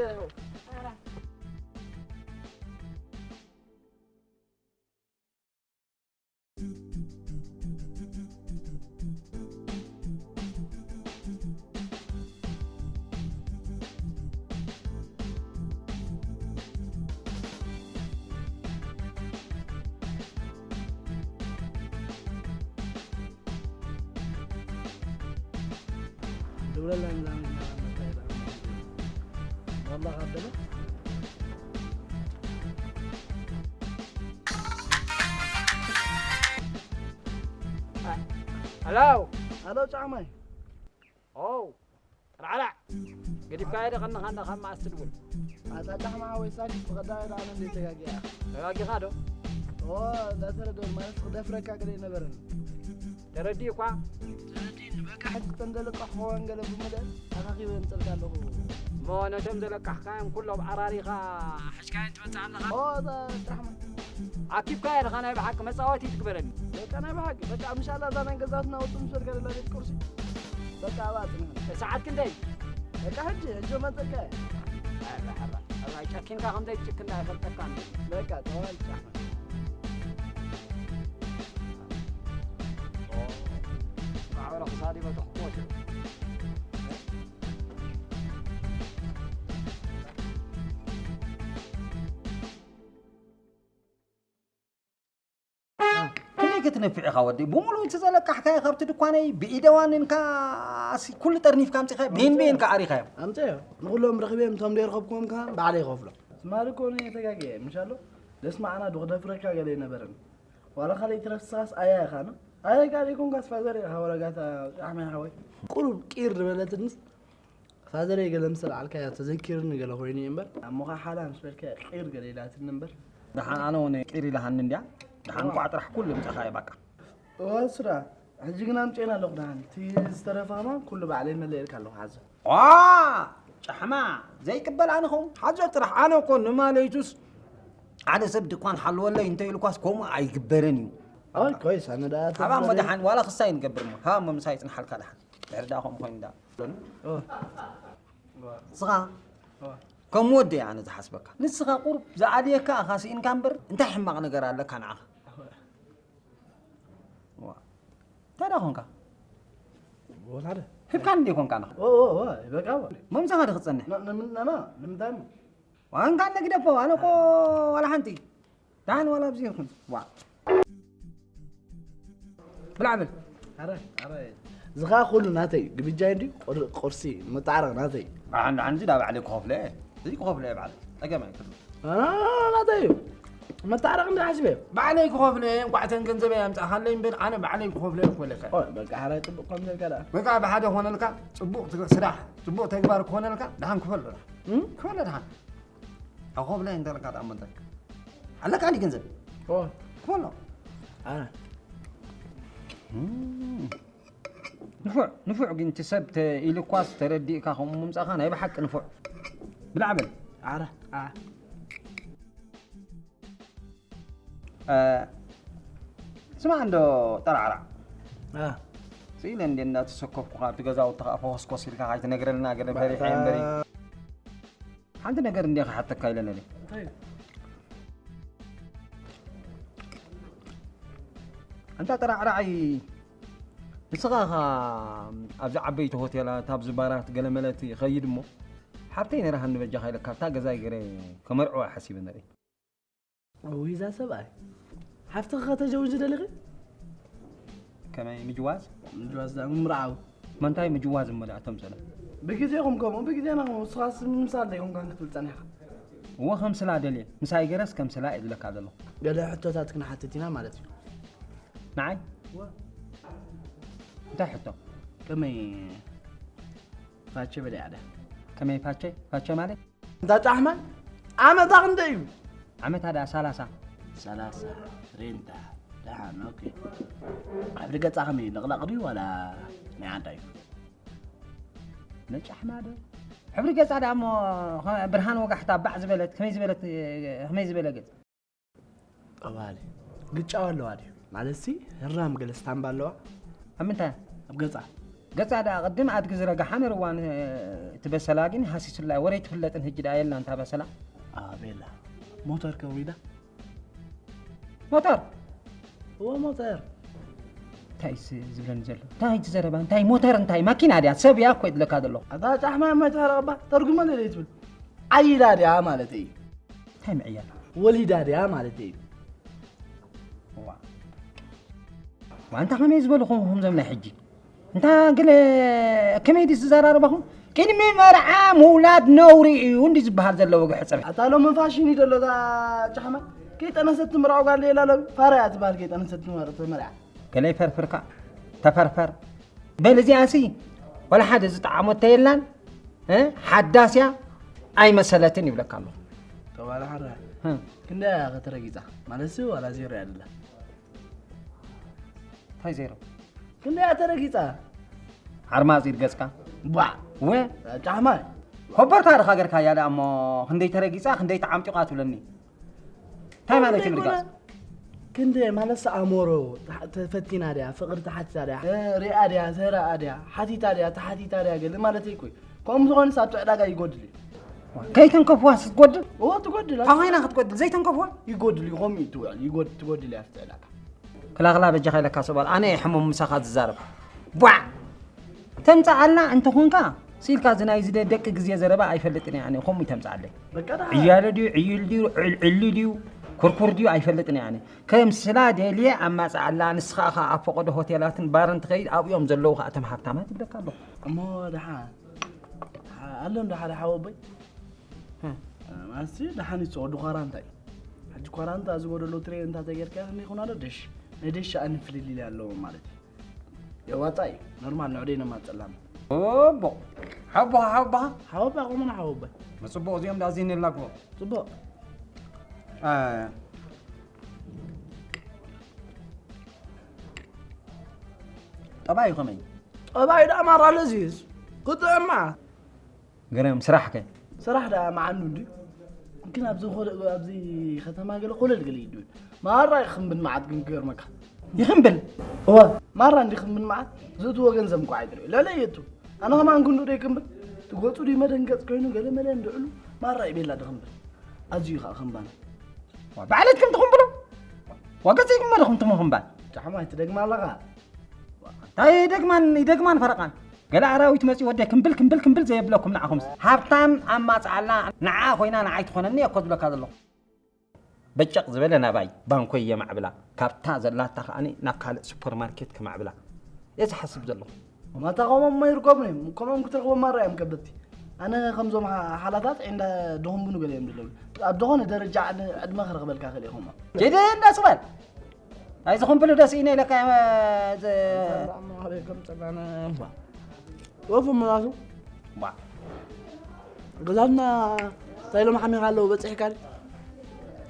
ሄሎ ሄሎ ጫማይ ኦው ራዕራዕ ገዲፍካዮ ዶ ቀንኻ እንዳ ካብ መዓስ ትድውል ኣታ ጫማ ሓወይ ሳኪት ብቐዳማይ ደኣ ኣነ እንደ ተጋጊያ ተጋጊኻ ዶ ኦ እንዳተረደን ማለት ክደፍረካ ገለ ኣይነበረን ተረዲእኳ ተረዲእኒ በቃ ሕጂ ተንደለቃ ክኸውን ገለ ብምልእ ኣኻኺበ የምፀልካ ኣለኹ እሞ ነቶም ዘለቃሕካዮም ኩሎም ኣራሪኻ ሕጅካዮን ትመፅእ ኣለኻ ኦ እዛ ጥራሕ ኣኪብካዮ ኣለኻ ናይ ብሓቂ መፃወቲ ትግበረኒ በቃ ናይ ብሓቂ በቃ ምሻላ እዛ ናይ ገዛትና ውፅእ ምስ በልካ ደላ ቤት ቁርሲ በቃ ኣብኣ ፅንሕ ሰዓት ክንደይ በቃ ሕጂ ሕጂ መፀካ ጨኪንካ ከምዘይ ትጭክን ኣይፈልጠካ በቃ ተዋል ጫማ ማዕበረ ክሳዲ በተኽኮት ክንደይ ክትነፍዕ ኢኻ ወደይ? ብምሉኡ እቲ ዘለቃሕካዮ ካብቲ ድኳነይ ብኢደ ዋኒንካ ኣሲ ኩሉ ጠርኒፍካ ኣምጺኻዮ፣ ቤን ቤን ከኣ ኣሪኻዮ። ኣምጽዮ። ንኹሎም ረኺበዮም እቶም ዘይረኸብክዎም ከኣ ባዕለይ ይኸፍሎ። ትማሊ እኮ እኔ ተጋግየ ምሽ ኣሎ? ደስ መዓና ዶ ክደፍረካ ገለ ኣይነበረን። ዋላ ካልእ ይትረፍ ንስኻስ ኣያ ኢኻ ኖ? ኣያ ከኣ ዘይኮንካስ ፋዘር ኢኻ ወረጋታ ጫሕማይ ሓወይ። ቁሩብ ቂር ዝበለትንስ ፋዘረይ ገለ ምስ ኣልዓልካያ ተዘኪርኒ ገለ ኮይኑ እዩ እምበር እሞ ኸዓ ሓላ ምስ በልካያ ቂር ገለ ኢላትኒ እምበር ደሓን ኣነ እውን ቂር ኢላሃኒ እንድያ ደሓን እንኳዕ ጥራሕ ኩሉ ምጻኻዮ ባቃ እወ ስራ ሕጂ ግን ኣምፅኤና ኣለኹ ደሓን እቲ ዝተረፈ ከማን ኩሉ ባዕለይ መለኤልካ ኣለኹ ሓዞ ዋ ጫሕማ ዘይቅበል ኣነ ኸውን ሓዞ ጥራሕ ኣነ እኮ ንማለይቱስ ሓደ ሰብ ድኳን ሓልወለይ እንተ ኢልኳስ ከምኡ ኣይግበርን እዩ ኣይ ኮይስ ኣነ ደኣ ሃባ እሞ ደሓን ዋላ ክሳይ ንገብር እሞ ሃባ እሞ ምሳይ ይጽንሓልካ ደሓን ድሕሪ ደኣ ከምኡ ኮይኑ ደኣ ንስኻ ከም ወዲ እየ ኣነ ዝሓስበካ ንስኻ ቁሩብ ዝኣልየካ ኣኻ ስኢንካ እምበር እንታይ ሕማቕ ነገር ኣለካ ንዓኻ እንታይ ዳ ኮንካ ሂብካን እንደ ኮንካ ንኻ በቃ መምሳኻ ዶ ክፀንሕ ንምንታይ ዋንካ ነግደፎ ኣነ እኮ ዋላ ሓንቲ ዳን ዋላ ኣብዚ ይኹን ዋ ብላዕ በል ኣረ ኣረ ዝኻ ኩሉ ናተይ ግብጃይ እንዲ ቁርሲ መጣዕረቕ ናተይ ኣን ኣንዚ ዳ ባዕለይ ክኸፍለ እዚ ክኸፍለ ባዕለ ጸገም ኣይክሉ ናተይ እዩ መጣዕረቕ እንዲ ሓስበ ባዕለይ ክኸፍለ እንቋዕተን ገንዘበይ ኣምጻኻለይ እምበር ኣነ ባዕለይ ክኸፍለ ክፈለካ በቃ ሓራይ ጽቡቕ ከም ዘልካ ደኣ በቃ ብሓደ ኮነልካ ጽቡቕ ስራሕ ጽቡቕ ተግባር ክኾነልካ ደሓን ክፈሎ ክፈሎ ደሓን ኣኾብለ እንደልካ ተኣመንተክ ኣለካ ዲ ገንዘብ ኦ ክፈሎ ኣነ ንፉዕ ንፉዕ ግን እቲ ሰብ ኢልኳስ ተረዲእካ ከምኡ ምምፃእካ ናይ ብሓቂ ንፉዕ ብላዕ በል ኣረ ኣረ ስማዕ እንዶ ጠራዕራዕ ስኢለ እንደ እንዳተሰከፍኩ ካብቲ ገዛውቲ ከዓ ፈኮስኮስ ኢልካ ካይትነግረልና ገለ ፈሪሐ እምበሪ ሓንቲ ነገር እንዲየ ክሓተካ ኢለ ነለ እንታይ እዩ? ኣንታ ጠራዕራዓይ ንስኻ ኻ ኣብዚ ዓበይቲ ሆቴላት ኣብዚ ባራት ገለመለት ይኸይድ እሞ ሓብተይ ነራሃኒ በጃኻ ኢለ ካብታ ገዛይ ገረ ከመርዕዋ ሓሲበ ነረ እውይ እዛ ሰብኣይ ሓፍትኺ ከተጀውዚ ደሊኺ ከመይ ምጅዋዝ ምጅዋዝ ዳ ምምርዓው መንታይ ምጅዋዝ እሞ ደኣ ተምሰለ ብግዜኹም ከምኡ ብግዜና ከምኡ ንስኻስ ምምሳል ዶ ይኮንካን ክትብል ጸኒሕካ እወ ከምስላ ደልየ ምሳይ ገረስ ከምስላ እየ ዝብለካ ዘለኹ ገለ ሕቶታት ክንሓትት ኢና ማለት እዩ ንዓይ እንታይ ሕቶ ከመይ ፋቸ በለ ያደ ከመይ ፋቸ ፋቸ ማለት እንዳ ጫሕመ ዓመታ ክንደይ እዩ ዓመታ ዳ ሰላሳ ሰላሳ ሬንታ ደሓን ኦኬ ኣብ ገጻ ከመይ ለቕላቕ ድዩ ዋላ ናይ ዓዳ እዩ ነጫሕማ ዶ ሕብሪ ገጻ ደኣ እሞ ብርሃን ወጋሕታ ባዕ ዝበለት ከመይ ዝበለት ከመይ ዝበለ ገጽ? ጠባሊ ግጫዋ ኣለዋ ድዩ? ማለትሲ ህራም ገለ ስታምባ ኣለዋ? ኣብ ምንታይ? ኣብ ገጻ። ገጻ ደኣ ቅድም ኣድጊ ዝረግሓ ነርዋን እቲ በሰላ ግን ሃሲሱላ ወረይ ትፍለጥን ህጂ ደኣ የላ እንታ በሰላ። ኣቤላ ሞተር ከውሪዳ ሞተር እዎ ሞተር እንታይ ዝብለኒ ዘሎ እንታይ እቲ ዘረባ እንታይ ሞተር እንታይ ማኪና ድያ ሰብ እያ እኮ ይድለካ ዘሎ ኣታ ጫሕማ እሞ ይትሕረቕ እባ ተርጉመለይ ትብል ዓይላ ድያ ማለት እዩ እንታይ ምዕያል ወሊዳ ድያ ማለት እዩ ዋ ዋ እንታይ ከመይ ዝበሉ ኹም ኹም ዘምና ሕጂ እንታ ግን ከመይ ድዩ ዝዘራረባኹም? ቅድሚ መርዓ ምውላድ ነውሪ እዩ እንዲ ዝበሃል ዘሎ ወግሒ ፀብሒ። ኣታ ሎሚ ፋሽን እዩ ዘሎ እዛ ጫሕማ። ከይጠነሰት ትምርዖ ጓል የላ ሎሚ። ፋራ እያ ትበሃል ከይጠነሰት ትመር- ትመርዓ። ገለ ይፈርፍርካ ተፈርፈር በል እዚኣሲ ወላ ሓደ ዝጠዓሞ ተየላን እ? ሓዳስ እያ ኣይመሰለትን ይብለካ ኣለኹ። ተባለ ሓራ። እ። ክንደይ እያ ከተረጊፃ? ማለትሲ ዋላ ዜሮ እያ ደላ። እንታይ ዜሮ? ክንደይ ተረጊፃ? ዓርማፂድ ገፅካ ቧዕ ወ ጫሕማይ ኮበርካ ድኻ ገርካ እያ ደኣ እሞ ክንደይ ተረጊፃ ክንደይ ተዓምጢቋ ትብለኒ እንታይ ማለት እዩ ምርጋፅ? ክንደይ ማለት ኣእምሮ ተፈቲና ድያ ፍቕሪ ተሓቲታ ድያ ሪኣ ድያ ተረኣ ድያ ሓቲታ ድያ ተሓቲታ ድያ ገለ ማለት እኮ ከምኡ ዝኾነስ ኣብቲ ዕዳጋ ይጎድል እዩ ከይተንከፍዋ ስትጎድል እዎ ትጎድል ኣብ ኮይና ክትጎድል ዘይተንከፍዋ ይጎድል እዩ ከምኡ እዩ ትውዕል ይጎድ- ትጎድል እያ ኣብቲ ዕዳጋ ክላኽላ በጃኻ ኢለካ ሰብኣል ኣነ እየ ሕሙም ምሳኻ ዝዛረብ ቧዕ ተምፅኣልና እንተኾንካ ስኢልካ እዚ ናይ ዝደ ደቂ ግዜ ዘረባ ኣይፈልጥን እየ ኣነ ከምኡ ይተምፅኣለይ በቃ ደሓ ዕያለ ድዩ ዕይል ድዩ ዕልዕሊ ድዩ ኩርኩር ድዩ ኣይፈልጥን እየ ኣነ ከም ስላ ደልየ ኣማፅኣላ ንስኻ ኸዓ ኣብ ፈቐዶ ሆቴላትን ባርን ትኸይድ ኣብኡ እዮም ዘለዉ ኸዓ እቶም ሃብታማት ይብለካ ኣለኹ እሞ ደሓ ኣሎ እንዶ ሓደ ሓወቦይ ማለትሲ ደሓን ይፀወዱ ኳራንታ እዩ ሕጂ ኳራንታ ዝጎደሎ ትሬን እንታ ተጌርካ ክንደይ ይኹን ኣሎ ደሽ ናይ ደሽ ኣን ፍልልይ ኣለዎ ማለት እዩ የዋጣ እዩ ኖርማል ንዕደይ ነማፀላም ኦቦ ሓቦኻ ሓቦኻ ሓወባ ቆመና ሓወባ ምፅቡቕ እዚኦም ዳዚ ንላግቦ ፅቡቕ ጠባይ ከመይ ጠባይ ደኣ ማራ ለዚዝ ክጥዕማ ገለ ስራሕ ከ ስራሕ ደኣ መዓኑ እንድዩ ግን ኣብዚ ኮለ ኣብዚ ከተማ ገለ ኮለል ገለ እዩ ድብል ማራ ይኽንብል መዓት ግን ክገርመካ ይኽንብል እወ ማራ እንዲ ክንብል መዓት ዝእትዎ ገንዘብ እንኳ ኣይትርኢ ለለ የቱ ኣነ ከማን ክንዱ ደይ ክንብል ትጎፁ ድዩ መደንገፅ ኮይኑ ገለ መለ እንድዕሉ ማራ ይቤላ ድኽንብል ኣዝዩ ከዓ ክንባን ባዕለትኩም ትኽንብሉ ዋገፂኩም መለኹም ትምኽንባል ጫሕማ ይትደግማ ኣለኻ እንታይ ይደግማን ይደግማን ፈረቓን ገለ ኣራዊት መፂኡ ወደ ክምብል ክምብል ክምብል ዘየብለኩም ንዓኹምስ ሃብታም ኣማፅኣላ ንዓ ኮይና ንዓይ ትኾነኒ እየ እኮ ዝብለካ ዘለኹ በጨቕ ዝበለ ናባይ ባንኮይ የማዕብላ ካብታ ዘላታ ከዓኒ ናብ ካልእ ሱፐርማርኬት ከማዕብላ እየ ዝሓስብ ዘለኹ ማታ ከምኦም እሞ ይርከቡን እዮም ከምኦም ክትረኽቦም ማራ እዮም ከበድቲ ኣነ ከምዞም ሓ- ሓላታት እንዳ ድኹምብኑ ገለ እዮም ዘለዉ ኣብ ዝኾነ ደረጃ ዕድ- ዕድመ ክረኽበልካ ክእል ኢኹም ጀደ እንዳስባል ኣይዚ ኹምብሉ ደስ ኢነ ኢለካ እየ፣ ዝ- ወፉ ምላሱ ገዛትና እንታይ ኢሎም ሓሚኻ ኣለዉ በፂሕካ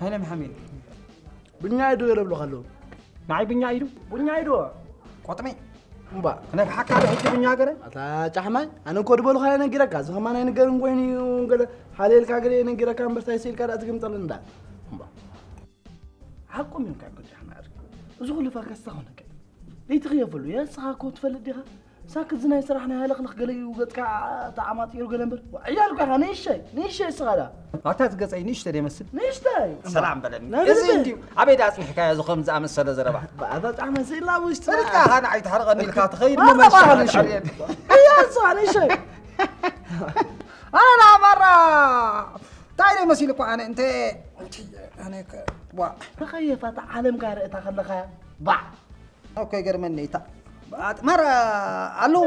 ሃይለ መሓሚድ ብኛ ኢዱ ገለ ብሎካ ኣለዉ ንዓይ ብኛ ኢዱ ቡኛ ኢዱ ቆጥሚ እምባ ክነፍሓካ ዶ ሕጂ ብኛ ገረ ኣታ ጫሕማይ ኣነ እኮ ድበሉኻ የነጊረካ እዚ ኸማን ኣይንገርን ኮይኑ እዩ ገለ ሓልየልካ ገለ የነጊረካ እምበር ታይ ስኢልካ ደኣ ትግምጠሉ እንዳ እምባ ሓቆም እዮም ካብ ቅዱሕ ማዕር እዚ ኩሉ ፈከስታ ኾነካ እዩ ዘይትኽየፈሉ እየ ንስኻ እኮ ትፈልጥ ዲኻ ሳክ እዚ ናይ ስራሕ ናይ ሃለኽለኽ ገለ እዩ ገፅካ ተዓማጢሩ ገለ እምበር ዕያል እኮ ኢኻ ንእሽተይ ንእሽተይ እስኻ ዳ ኣታ ዝገፀይ ንእሽተ ደይመስል ንእሽተይ ሰላም በለኒ እዚ እንድዩ ኣበይ ዳ ኣፅኒሕካዮ እዚ ከም ዝኣመሰለ ዘረባ ኣታ ጫሕመ ስኢልና ኣብ ውሽጢ ሰሪትካ ኢኻ ንዓይ ትሓርቐኒ ኢልካ ትኸይድ መመልሻ እያ እስኻ ንእሽተይ ኣና ማራ እንታይ ደይ መሲሉ እኮ ኣነ እንተ ኣነ ዋ ተኸየፋ እታ ዓለም ጋር እታ ከለኻ ባዕ እኮ ይገርመኒ እታ ማራ ኣለዉ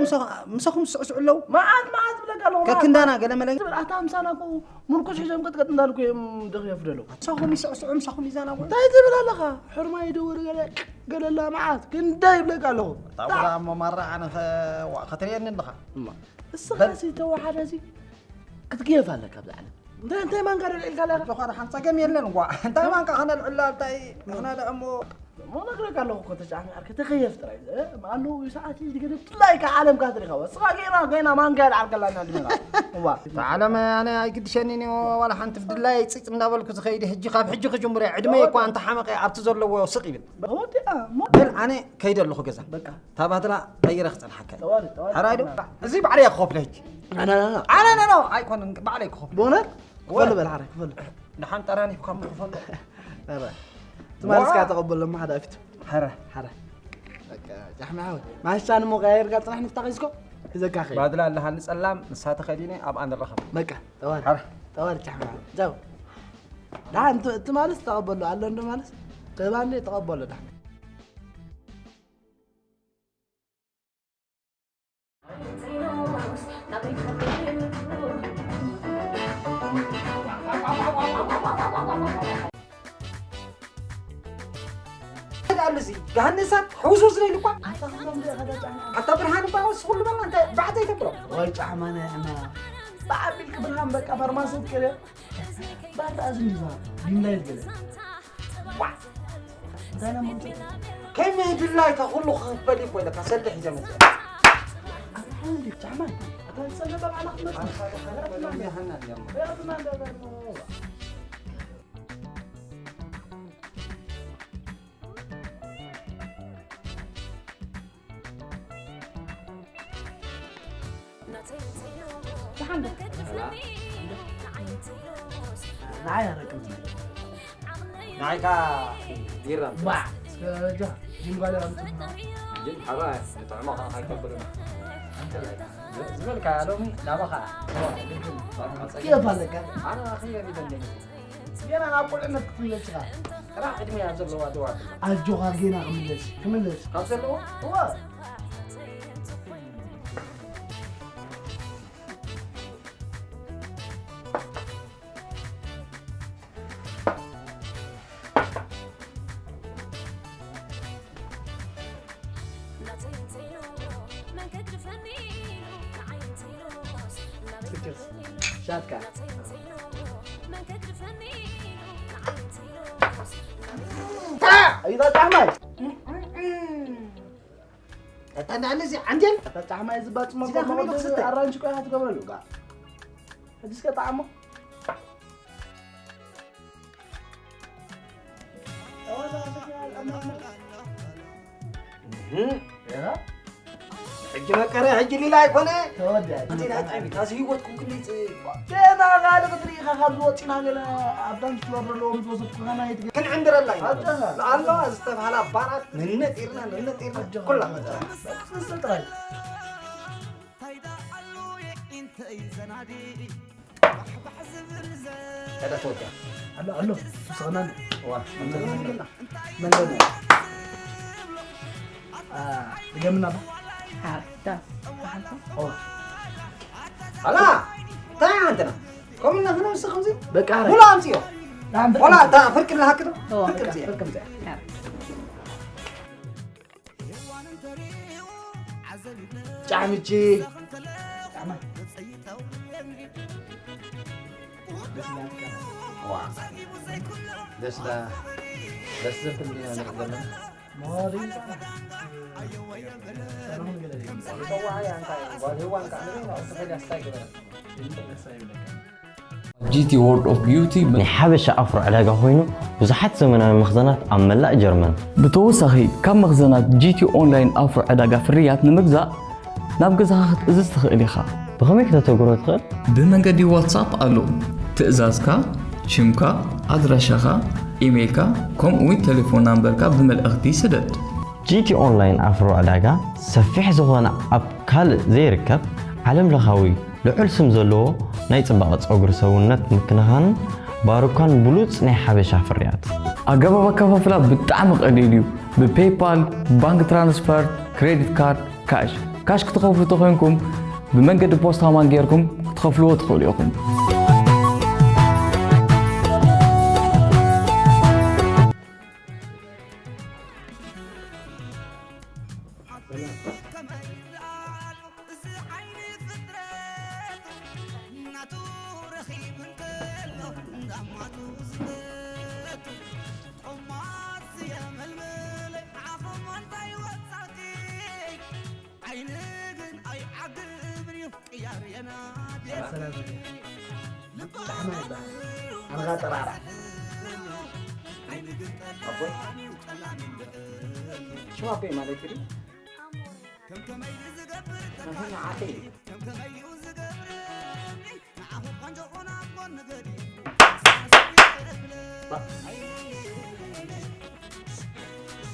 ምሳኹም ዝስዕስዑ ኣለዉ መዓት መዓት ብለካ ኣለኹ ከክንዳና ገለ መለ ትብል ኣታ ምሳና እኮ ምርኩስ ሒዞም ቅጥቀጥ እንዳልኩ እዮም ደኽየፉ ደለዉ ምሳኹም ይስዕስዑ ምሳኹም ይዛናጉ እንታይ ትብል ኣለኻ ሕርማይ ደወሉ ገለ ገለላ መዓት ክንደይ ይብለካ ኣለኹ ታውራ እሞ ማራ ኣነ ከተርእየኒ ኣለኻ እስኻሲ ተወሓደሲ ክትግየፍ ኣለካ ኣብዚ ዓለም እንታይ እንታይ ማንካ ዶ ልዒልካ ኣለኻ ዝኾነ ሓንቲ ጸገም የለን ጓ እንታይ ማንካ ከነልዕላ እንታይ ንሕና ደኣ እሞ እሞ ነግረካ ኣለኹ እኮ ተጫሚ ዓርከ ተኸየፍ ጥራይ። እ? ኣለዉ ሰዓት እዩ ዝገደብ ጥላይ ከ ዓለም ካትሪኻ። ስኻ ገና ገና ማንጋ ኣልዓርከላና ድመና። እዋ። ዓለም ኣነ ኣይግድሸኒን እዩ ዋላ ሓንቲ ብድላይ ጽጽ እንዳበልኩ ዝኸይድ ሕጂ ካብ ሕጂ ክጅምር እየ። ዕድመ እኮ ኣንተ ሓመቐ ኣብቲ ዘለዎ ስቕ ይብል። ወዲኣ እሞ በል ኣነ ከይደ ኣለኹ ገዛ። በቃ። ታባትላ ቀይረ ክጸንሓካ። ጠዋል ጠዋል። ሓራይ ዶ? እዚ ባዕለይ ክኸፍሎ ሕጂ። ኣና ኣና። ኣና ኣና ኣይኮነን ባዕለይ ክኸፍሎ። ብእውነት? ክፈሉ በል ሓራይ ክፈሉ። ንሓን ጠራኒ ካብ ምክፈሉ። ኣረ። ትማል እስካ ተቐበሎ ማሓዳፊት። ሓረ። ሓረ። በቃ ጫሕሚ ሓወይ። ማሻን ሞ ቀያይርካ ጽናሕ ንፍታ ሒዝኮ? ሒዘካ ኸይድ። ባድላ ኣለሃኒ ጸላም ንሳ ተኸዲነ ኣብ ኣንረኸብ። በቃ ጠዋል። ሓረ። ጠዋል ጫሕሚ ሓወይ። ዛው። ዳን ትማልስ ተቐበሎ ኣሎ እንዶ ማልስ። ተባንዴ ተቐበሎ ዳን። ኣሉ እዚ ጋህን እሳት ሕውስውስ ዘይሉ እኳ። ኣታ ብርሃን እባ ወስ ኩሉ በላ እንታይ ባዕተይ ተብሎ። ወይ ጫሕማ ናይ ሕማ። ብዓቢልክ ብርሃን በቃ ፋርማሲ ትከደ። ባርታ ኣዝን ዲዛ ዲም ላይት ገለ። ዋ! እንታይ ነው ምንጭ? ከመይ ድላይካ ኩሉ ክኽፈል እዩ ኮይነ ካሰልደ ሒዘ መፅእ። ኣታ እንዲ ጫማ ኣታ ዝፀለበ ባዕላ ክትመፅእ። ንዓይ ኣረቅም። ንዓይካ ቢራ። ባ፣ እስከ ጃ፣ ጅንጓላ ኣምጡ። ጅን፣ ሓባ፣ ንጥዕማ ከኣ ኣይከብርን። ዝበልካ ሎሚ ናባኻ። ኬፍ ኣለካ? ኣነ ኣኽየ ይደለኒ። ገና ናብ ቁልዕነት ክትምለስ ኢኻ። ጥራሕ ዕድመ እያ ዘለዋ ደዋ። ኣጆኻ ገና ክምለስ፣ ክምለስ። ካብ ዘለዎ? እወ። ሻትካ። ኣይዛ ጣዕማይ። ኣታ ንዓሊ እዚ ዓንዴል። ኣታ ጣዕማይ ዝባጽሞ እዚዳ ከመይ ኢሉ ክስተ? ኣራንቺ ቆይ ክትገብረሉ፣ ጋ። ሕጂ እስከ ጣዕሞ። እህ። ሕጂ መቀረ፣ ሕጂ ሊላ ኣይኮነ። ተወዲኣ። ኣቲ ናይ ጣዕሚ፣ ታዚ ህይወት ኩክሊ ጽ-፣ ገና ካልእ ክትርኢ ኢኻ፣ ካብ ዝወጽእና ገለ ኣብ ዳንስ ክወርድ ኣለዎ፣ ምስ ወሰድኩ ከማይ ትገ-፣ ክንዕንድረላ ኢና። ኣጆኻ። ንኣለዋ ዝተብሃላ ባራት ንነጢርና፣ ንነጢርና፣ ኣጆኻ። ኩላ መጥራ። በቃ፣ ንሱ ጥራይ። ከዳ ተወዲኣ። ኣሎ፣ ኣሎ። ስኸናን። ዋ፣ መን ገና? መን ገና? አ፣ ድገምና ባ። ሓርታ። ኦ። ኣላ፣ እንታይ ኣንተና? ከምና ክንምስ ከምዚ? በቃ፣ ኣረ። ሙሉ ኣምጽዮ። ዳም ወላ፣ እታ ፍርቂ ለሃክ ዶ? ኦ፣ ፍርቂ በቃ፣ እምጽዮ። ፍርቂ እምጽዮ። ጫምቺ። ጫማ። ዋ። ደስታ። ደስ ዘብል ዲና ንርኢ ዘለና። ጓል ሄዋን ከዓ ንርኢ፣ ንዕኡ ተፈልያ ስታይ ገበረት። ጂ ቲ ወርልድ ኦፍ ቢዩቲ ናይ ሓበሻ ኣፍሮ ዕዳጋ ኮይኑ ብዙሓት ዘመናዊ መኽዘናት ኣብ መላእ ጀርመን። ብተወሳኺ ካብ መኽዘናት ጂ ቲ ኦንላይን ኣፍሮ ዕዳጋ ፍርያት ንምግዛእ ናብ ገዛኻ ክትእዝዝ ትኽእል ኢኻ። ብኸመይ ክተተግብሮ ትኽእል? ብመንገዲ ዋትሳፕ ኣሎ። ትእዛዝካ፣ ሽምካ፣ ኣድራሻኻ፣ ኢሜይልካ፣ ከምኡ'ውን ቴሌፎን ናምበርካ ብመልእኽቲ ስደድ። ጂ ቲ ኦንላይን ኣፍሮ ዕዳጋ ሰፊሕ ዝኾነ ኣብ ካልእ ዘይርከብ ዓለም ለኻዊ ልዑል ስም ዘለዎ ናይ ጽባቐ ጸጉሪ ሰውነት ምክንኻንን ባሩካን ብሉጽ ናይ ሓበሻ ፍርያት። ኣገባብ ኣከፋፍላ ብጣዕሚ ቀሊል እዩ። ብፔይፓል፣ ባንክ ትራንስፈር፣ ክሬዲት ካርድ፣ ካሽ። ካሽ ክትኸፍሉ ተኾይንኩም ብመንገዲ ፖስታ ማን ጌርኩም ክትኸፍልዎ ትኽእሉ ኢኹም። ዳሕማ ይበሃል። ኣነ ኸዓ ጠራራ። ኣቦይ? ሽም ኣቦይ ማለት እዩ። ኣነ ንዓኸይ እዩ።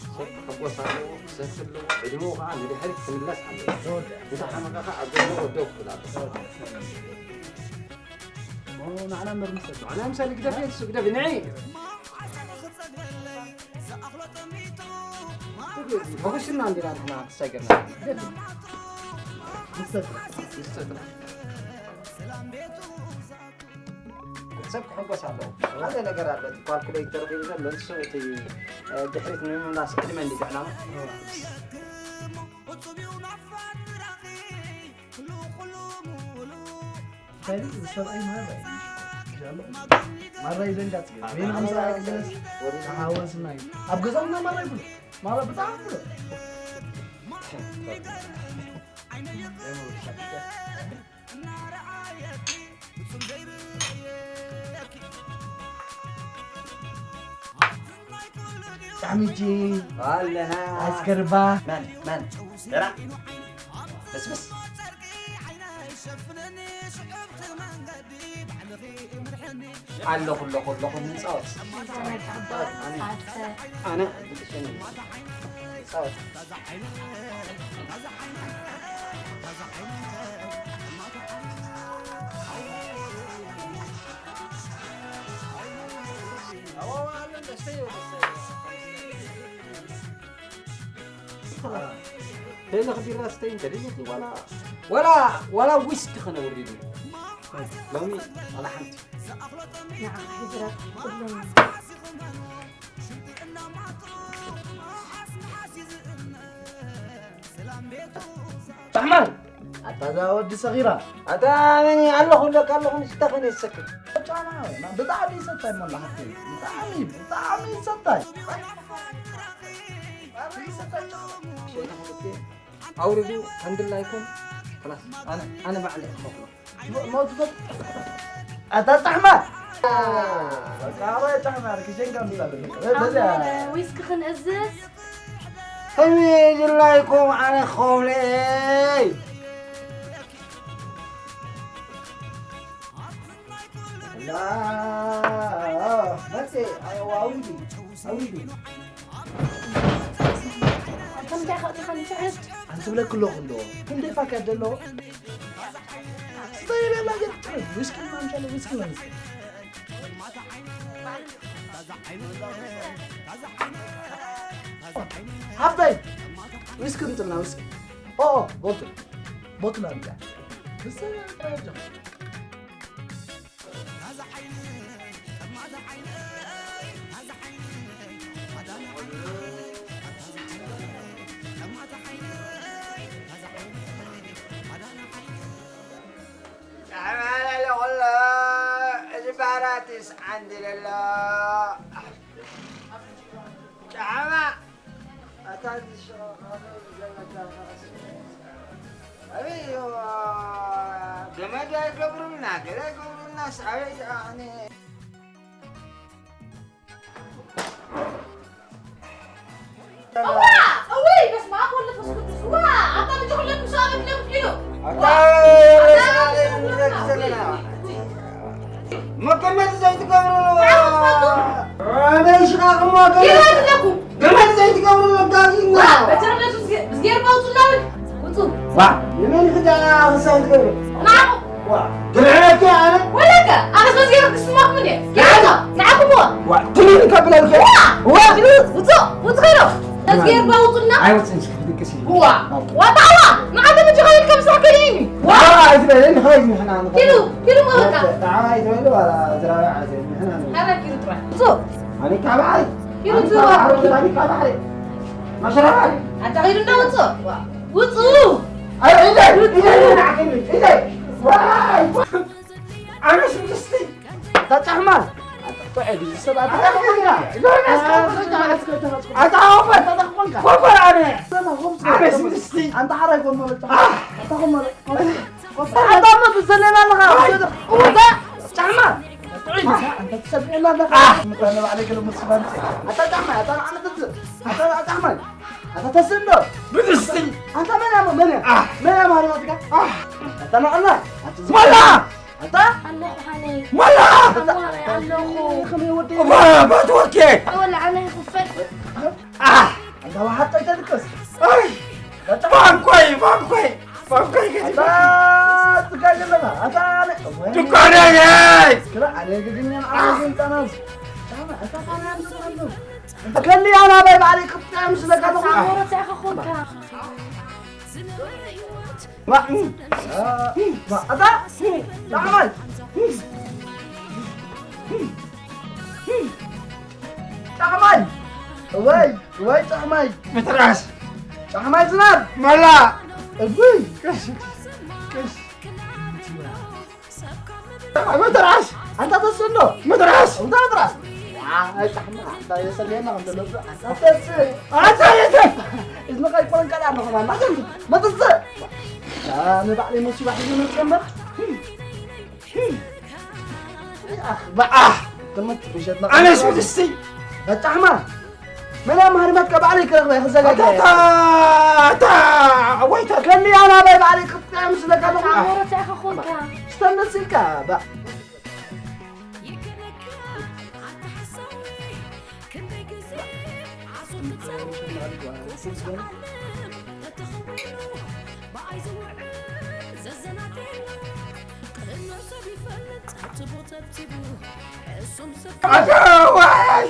ሰብ ክሕጎስ ኣለዎ፣ ክሰቲ ኣለዎ፣ ዕድመኡ ኸዓ ንድሕሪት ክምለስ ኣለዎ። እንተ ሓመቐ ኸዓ ኣብ ጎድኑ ደው ክብል ኣለዎ። ንዓና እምበር ንሰቲ። ንዓና ምሳሌ ግደፍ እየ፣ ንሱ ግደፍ፣ ንዒ። ሕጉስና እንዲና ንሕና ክሳገርና። ግደፍ። ንሰቲ። ንሰቲ። ሰብ ክሕጎስ ኣለዎ። ሓደ ነገር ኣሎ፣ እቲ ካልኩሌተር ሒዙ ዘሎ ንሱ፣ እቲ፣ እ፣ ድሕሪት ንምምላስ ዕድመ እንዲ ጥዕና። እንታይ እዩ? እዚ ሰብኣይ ማራ እዩ። ማራ እዩ ደንጋፂ። ወይን ከምዚ ዓይነት ገለስ ሓወስና እዩ። ኣብ ገዛና ማራ ይብሉ። ማራ ብጣዕሚ ይብሉ። ጣዕሚጂ ኣለና። ኣስከርባ። መን? መን? ደራ? በስብስ። ኣለኹ፣ ኣለኹ፣ ኣለኹ፣ ንጻወት። ኣነ፣ ኣነ፣ ንጻወት። ከይለኽ ቢራ ስተይ እንተደሊኺ ዋላ፣ ዋላ፣ ዋላ ዊስኪ ኸነ ወሪዱ። ሎሚ ዋላ ሓንቲ። ንዓኻ ይድረፍ ኩሉ። ጣዕማን! ኣታ እዛ ወዲ ሰኺራ። ኣታ መን ኣለኹ ኣለካ ኣለኹ ንስታ ኸነ ይሰክር። ጫማ፣ ና ብጣዕሚ ይሰታይ ሞላ ሓፍተይ። ብጣዕሚ፣ ብጣዕሚ ይሰታይ። ኣውርዱ፣ ተንድላይኩም። خلاص፣ ኣነ፣ ኣነ ባዕለይ ክኸፍሎ። ሞ-፣ ሞት ፈት-፣ ኣታ ጣሕማ! በቃ፣ ኣባይ ጣሕማ፣ ርክሸን ከም ዝሳለ። በዚያ። ኣሞን ዊስኪ ክንእዝዝ? ከመይ ድላይኩም ኣነ ክኸፍለይ? ላ፣ መጽእ፣ ኣይ፣ ኣውርዱ፣ ኣውርዱ። ኣንተ እንታይ ከእትኻ ንትሕት? ኣንተ ብለክ ኣለኹ እንዶ። ክንደይ ፋካ ደሎ? ስተይ በላ ገጭ። ዊስኪ ማንቻለ፣ ዊስኪ ማንቻለ። ሃፍታይ፣ ዊስኪ ምጥልና፣ ዊስኪ። ኦ፣ ኦ፣ ቦትል። ቦትል ኣምጣ። ብሰ-፣ ጫማ ለለ ኹሎ፣ እዚ ባራትስ ዓንዲ ለሎ። ጫማ፣ ኣታ ዝሸ-፣ ኣበይ እዩ? ገመድ ኣይገብሩልና፣ ገለ ኣይገብሩልናስ፣ ኣበይ ደኣ ኣነ? እዋ! እውይ! በስመ ኣብ ወወልድ ወመንፈስ ቅዱስ። እዋ! ኣታ ልጅ ኩለት ምስ ኣበትለ ክፍሊዶ። ኣታ ዋ! ኣታ ዘለና። መቀመጢ ዘይትገብሩ። ኣታ ትፈልጡ? ኣበይ ሽቃቕ እሞ ገመድ? ይረድለኩም። ገመድ ዘይትገብሩ ነጋዲና። ዋ! በትረ ነሱ ብዝገ-፣ ብዝጌር ባውጹና። ውጹ። ዋ! ንመን ክዳ ክሳይ ትገብሩ? ንዓኹም። ዋ! ድርዕረኪ ኣነ? ወለከ፣ ኣነ ስለዚ ገይረ ክስማኩም እንዴ? ጌታ፣ ንዓኹም ዋ! ዋ! ትልል ከብለልከ? ዋ! ዋ! ውጹ፣ ውጹ፣ ውጹ ከይዶ። ስለዚ ገይረ ባውጹና። ኣይወጽእን፣ እስኪ ክትድቅስ እዩ። ዋ! ዋ፣ ታዋ! ንዓኹም እጅ ኸይድ ከም ስራሕ ከይደ እዩ። ዋ! ዋ! ኣይትበለኒ፣ ኸይድ ንሕና ንኸይድ። ኪዱ፣ ኪዱ ሞ በቃ። ዋ፣ ኣይትበለኒ፣ ዋላ ዝራብ ኣይትበለኒ፣ ንሕና ንኸይድ። ሓራ ኪዱ ጥራይ። ውጹ። ኣነ ካብ ባሕሪ። ኪዱ ኣነ ውጹ። ካብ ባሕሪ፣ ኣነ ካብ ባሕሪ። መሽረባይ። ኣታ ኸይዱ እንዳ ውጹ። ዋ! ውጹ! ኣረ፣ ኢደይ፣ ኢደይ፣ ንዓኺ፣ ኢደይ። ዋይ! ኣነ ስድስቲ። ኣታ ጫሕማ። ኣታ ጥዑይ ድዩ? ሰባት ኣታ ጫሕማ። ኣታ ወፈር። ኣታ ኮፈር ኣነ። ኣነ ስድስቲ። ኣንታ ሓራይ ኮሞ። ኣታ ኮሞ። ኣታ እሞ ትዘለና ኣለኻ። ኣታ ጫማ። ኣታ ትሰብዕና ኣለኻ። ኣታ ንባዕለይ ገለ መስባል። ኣታ ጫማ፣ ኣታ ንዓመት እዚ። ኣታ ጫማ። ኣታ ተስንዶ። ብትስን። ኣታ መን ያሞ፣ መን ያሞ? ኣህ። መን ያሞ ሃለማትካ? ኣህ። ኣታ ንዓና። ኣታ ሞላ! ኣታ ኣለኹ ሃነይ። ሞላ! ኣዋይ ኣለኹ። ከመይ ወዲ? እባ፣ ባትወኬ! ወላ ኣነ ይኽፈል። ኣህ! ኣታ ዋሓጥ ኣይተልቅስ። ኣይ! ባንኮይ፣ ባንኮይ፣ ባንኮይ ገዲፈ። ኣታ ትጋይ ዘለኻ፣ ኣታ ኣነ፣ ድኳነይ! ክላ ኣነ ግግኛ፣ ኣነ ግን ጣናዝ። ኣታ ጣናዝ፣ ጣናዝ። ከሊ ኣና ባይ ባዕለይ ክጥዕም ስለካ ኣለኹ። ሳሞሮ እንታይ ኢኻ ኮንካ? ማ-፣ ማ-፣ ኣታ፣ ጣዕማይ። ጣዕማይ። እዋይ፣ እዋይ፣ ጣዕማይ። ምትራስ። ጣዕማይ ዝናብ። መላ። እውይ። ቀስ፣ ቀስ። ምትራስ። ኣንታ ተስእ እንዶ። ምትራስ። ኣንታ ምትራስ። ኣይ፣ ጣዕማ፣ ኣንታ የሰልየና፣ ኣንታ ለብ-፣ ኣንታ ተስእ። ኣንታ የሰ-፣ እዝንኻ ይቆረንቀል ኣለኹ፣ ማና። መጥጽእ። ኣነ ባዕለይ መሲባ ሒዘ መጽእ እምበር። ኣህ፣ በኣህ። ትምህርቲ ምሸትና ኣነስ ብድስቲ። በጣዕማ። መን ኣማሃሪ መትካ ባዕለይ ክረኽበ ክዘጋጀ። ኣታ፣ ኣታ፣ ኣታ፣ ኣወይታ። ከሊ ኣና ባይ ባዕለይ ክጥዕም ስለካ ኣለኹ። ኣታ ሞሮታ ኢኻ ኾንካ። ስተንደስ ኢልካ፣ ባ-፣ ኣታ ዋይ!